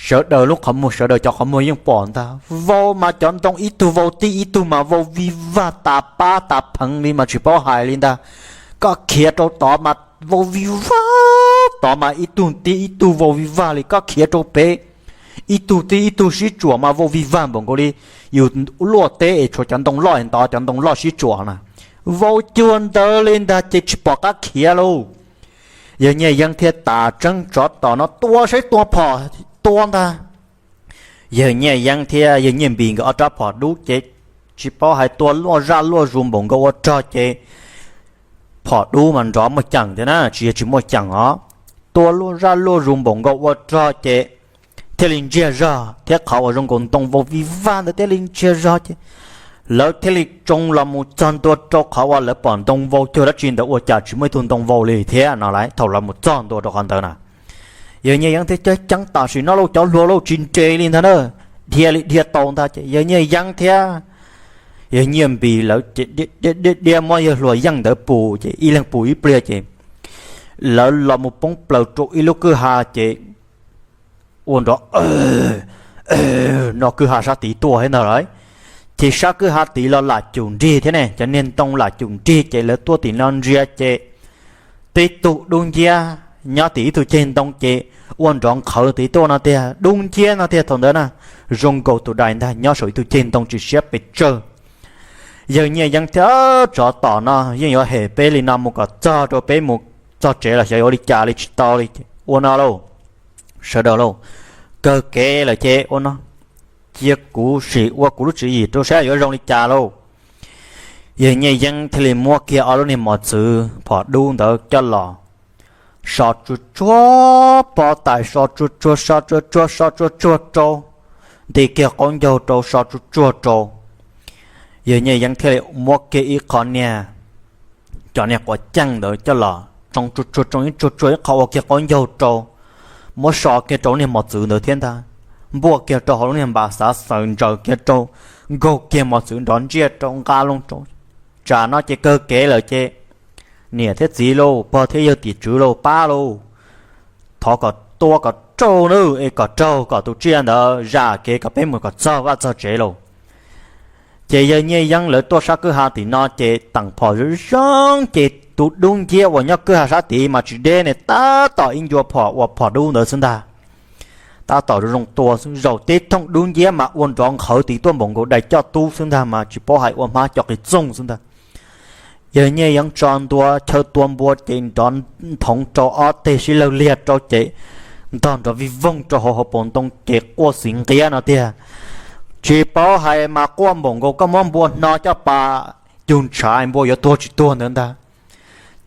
sawv daws lub qhov muag, sawv daws cov qhov muag yeej pom ntag, vau mas cov ntoo ib tug vau tib ib tug mas vau vij vag tas pab tas pheev li mas tsis paub hais li ntag. Koj khiav rau tod mas vau vij vag, tod mas ib tug tib ib tug vau vij vag li, koj khiav rau pem ib tug tib ib tug sib tsuam mas vau vij vag npaum nkaus li yus luaj teb es tshuav cov ntoo loj es ntov cov ntoo loj sib tsuam na. Vau cuag ntawd li ntag ces tsis pom qab khiav lauj. Yawg Nyiaj Yeeb thiaj tas tseeb tsov tom no tua saib tua phom tua ntag. Yawg Nyiaj Yeeb thiab yawg Nyiaj Npis nkawd ob rab phom dub ces tsis paub hais tua luaj zaj luaj zus npaum nkaus ua rog ces phom dub mas nrov muaj ceem thiab na, tsis yog tsis muaj ceem os. Tua luaj zaj luaj zus npaum nkaus ua rog ces thiaj li ntsiag zog thiab qhov uas zoo nkaus ntoo vau vij vag ntawd thiaj li ntsiag zog ces lawv thiaj li tsoo los mus txog ntua rau qhov uas lawv pom ntoo vau cuag dab tsi ntawd ua cas tsis muaj ib tug ntoo vau li thiab no lauj. Thaum los mus txog ntua rau qhov ntawd na, yawg Nyiaj Yeeb thiaj ceeb ceeb tam sim no lauj, cov hluas lauj, tsis nres li ntag na, dhia li dhia tau ntag ces yawg Nyiaj Yeeb thiab yawg Nyiaj Npis lawv ces dhia dhia muab yawg hluas Yeej ntawd pus ces ib leeg pus ib pliag ces lawv los mus poob plaws rau ib lub kwj ha ces ua nrov no kwj ha sab tid tuaj thiab ntag lauj. Ces sab kwj ha tid los lam cum nrig thiab ne, cov niag ntoo lam cum nrig ces lawv tuaj tim no ntsia ces tib tug dub nciab nyob tim ib tug ceg ntoo ces ua nrov nqhawv tid tuaj no tiag, dub nciab no tiag thaum ntawd na, zoo nkaus tus dais ntag nyob saum ib tug ceg ntoo tsis siab pes tsawg. Yawg Nyiaj Yeeb thiab tsov tom no yeej yuav hem peb li no mus kom txog rau peb mus txog tsev los xyov yuav ua li cas li tsis tau li. Ua no lauj, sawv daws lauj, kawg kev lawm ces ua no, cia kuv sim ua kuv lub tswv yim rau saib yuav zoo li cas lauj. Yawg Nyiaj Yeeb thiaj li muab kiag ob lub niag mos txwv phom dub ntawd coj los so tsuag tsuag, pob tais so tsuag tsuag, so tsuag tsuag, so tsuag tsuag rau, nti kiag qaub ncaug rau, so tsuag tsuag rau. Yawg Nyiaj Yeeb thiaj li muab kiag ib qho niag, cov niag quav ceej ntawd coj los tsoo tsuag tsuag, tsoo ib tsuag tsuag ib qho ua kiag qaub ncaug rau, muab so kiag rau lub niag mos txwv ntawd thiab ntag, npuaj kiag rau hauv lub niag npas xav xaws ntsaws kiag rau, nkaug kiag mos txwv nrov ntsiaj rau, nqa loo rau. Tsam no ces kawg kev lawm ces niam thiab txiv lauj, pog thiab yawg tim tswv lauj, pab lauj, thov kom tua kom raug nawb, es kom raug kom tus tsiaj ntawd zam kev kom peb mus kom txog vaj txog tsev lauj. Ces yawg Nyiaj Yeeb lawv tuaj sab kwj ha tim no ces teem phom zoo zoo ces tus dub nciab uas nyob kwj ha sab tid mas tsis deb ne, tab tom ib ncua phom uas phom dub ntawd xwb ntag. Tab tom zoo zoo tua xwb, zaum tib thooj dub nciab mas ua nrov nqhawv tid tuaj npaum nkaus dais coj tub xwb ntag, mas tsis paub hais ua hmab coj qis txooj xwb ntag. Yawg Nyiaj Yeeb tso ntua chaw tua npua ces nrov nthoov rau ob teg sib law liag rau ces ntog nrov vij voog rau hauv hauv paus ntoo ces quaj xiv nqiab no tiag. Tsis paub hais mas quaj npaum nkaus koj muab npua hno coj pas cug ntshav npua yuav tuag tsis tuag ntawd ntag.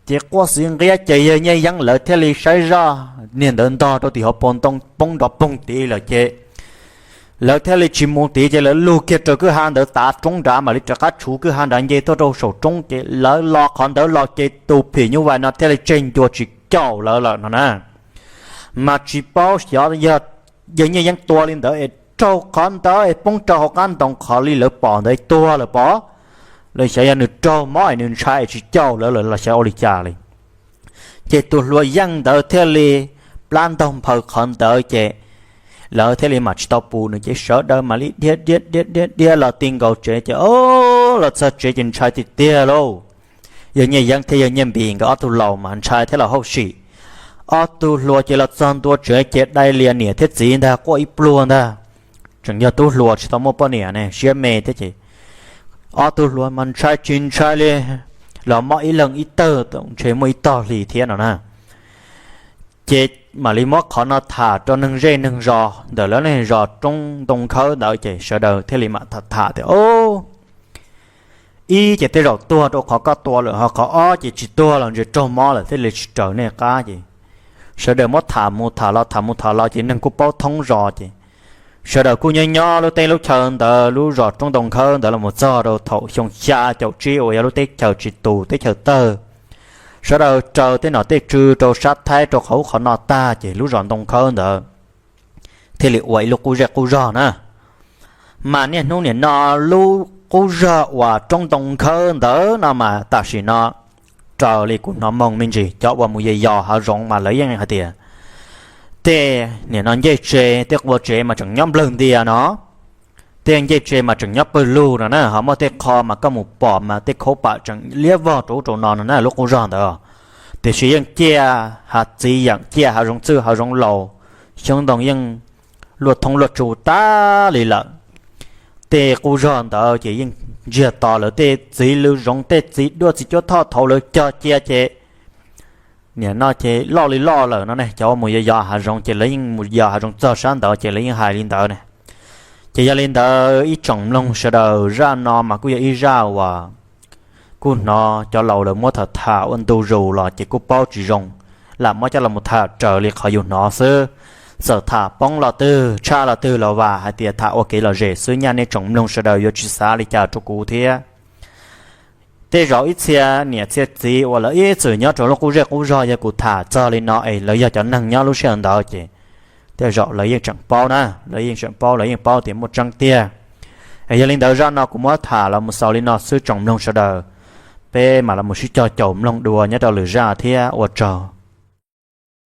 Ces quaj xiv nqiab ces yawg Nyiaj Yeeb lawv thiaj li saib zoj niag ntawd ntog rau tim hauv paus ntoo poob nrov poog tid lawm ces lawv thiaj li tsis mus tid ces lawv lug kiag raws kwj ha ntawd tav roob nrad mam li rov qab tshuv kwj ha nrad nce tuaj rau saum roob ces lawv los qhov ntawd los ces tus phim nyuj vais no thiaj li tseg ncua tsis caum lawv lawm no na. Mas tsis paub xyov yog yawg Nyiaj Yeeb tua li ntawd es raug qhov ntawd es poob rau hauv qab ntoo qhov li lawv pom ntawd tuag lawm pom, los xyov yog nws raug mob es nws ntshai es tsis caum lawv lawm los xyov ua li cas li. Ces tus hluas yeej ntawd thiaj li plab ntaug nphaws qhov ntawd ces lawv thiaj li mam tsis tau pus nws ces sawv daws mam li dhia dhia dhia dhia dhia los ti nkaus tsev ces o, los txog tsev ces ntshai tiag tiag lauj. Yawg Nyiaj Yeeb thiab yawg Nyiaj Npis nkawd ob tug laus mas ntshai thiab los hauj sim. Ob tug hluas ces los txog ntua tsev ces dai lias niam thiab txiv ntag quaj ib pluag ntag. Tseem yog tub hluas tsis tau muaj poj niam ne siab me thiab ces ob tug hluas mas ntshai tsis ntshai li, los mob ib leeg ib tawg ntshe muaj ib tog hlis thiab no na. Ces mam li muab qhov no tham rau neeg zej neeg zos ntawm lawv neeg zos roob ntoo khawb ntawd ces sawv daws thiaj li mam tham tham tias o, ib ces tej zaum tuag rau qhov koj tua lawm ho qhov ob ces tsis tuag los ntshe raug mob lawm thiaj li tsis raws nej qab ces sawv daws muab tham mus tham los tham mus tham los ces neeg kuj paub thoob zos ces sawv daws kuj nyob nyob lub teb lub chaw ntawd lub zos roob ntoo khawb ntawd los mus txog rau thaum xyoo xya caum tsib uas yog lub teb chaws tsis tus teb chaws tawg. Sawv daws raws tej nom tej tswv rau sab Thaib rau qhov ub qhov no tag ces lub zos ntoo khawb ntawd thiaj li ua ib lub qub zej qub zog na. Mas niaj hnub nim no lub qub zog uas roob ntoo khawb ntawd no mas tam sim no raws li kuv hnov moog me ntsis cov uas mus yos yos hav zoov mas lawv yeej hais tias tej nim no ncej tsev tej qua tsev mas tseem nyob nplawg ntia no, tej ncej tsev mas tseem nyob pawg lug no na, ho muaj tej qho mas koj mus pom mas tej khaub pam tseem liab vog rau ub rau no no na lub qub zog ntawd. Tiam sis yeej ciaj hav txiv yeem ciaj hav zoov txwj hav zoov laus, xyoob ntoo yeej luaj thoob luaj tsu tag li lawm. Tej qub zog ntawd ces yeej ntsiag to lawv tej txiv lws zoov tej txiv duaj txiv cuab thoj thaud lawv cog cia ces nim no ces loj li loj lawm no ne, cov uas mus yos yos hav zoov ces lawv yeej mus yos hav zoov txog sab ntawd ces lawv yeej hais li ntawd ne. Ces yog li ntawd ib tsoom mloog sawv daws zaj no mas kuj yog ib zaj uas kuj hnov cov laus lawv muab tham tham ua ntu zus los ces kuj paub tsis zoo, lam muab coj los tham raws li qhov yus hnov xwb. Txawm tham poob los twg tshaj los twg los vam hais tias tham ua kev lom zem xwb nyaj nej tsoom mloog sawv daws yuav tsis xav li cas rau kuv thiab. Tej zaum ib txhia niam txhia txiv uas lawv ib txwm nyob rau lub qub zej qub zog yog kuv tham txog li no es lawv yog cov neeg nyob lub sij hawm ntawd ces tej zaum lawv yeej tseem paub na, lawv yeej tseem paub, lawv yeej paub tias muaj tseeb tiag. Es yog li ntawd zaj no kuv muab tham los mus xaus li no xwb tsoom mloog sawv daws, peb mam los mus sib cog caum mloog dua nyob rau lwm zaj thiab ua tsaug.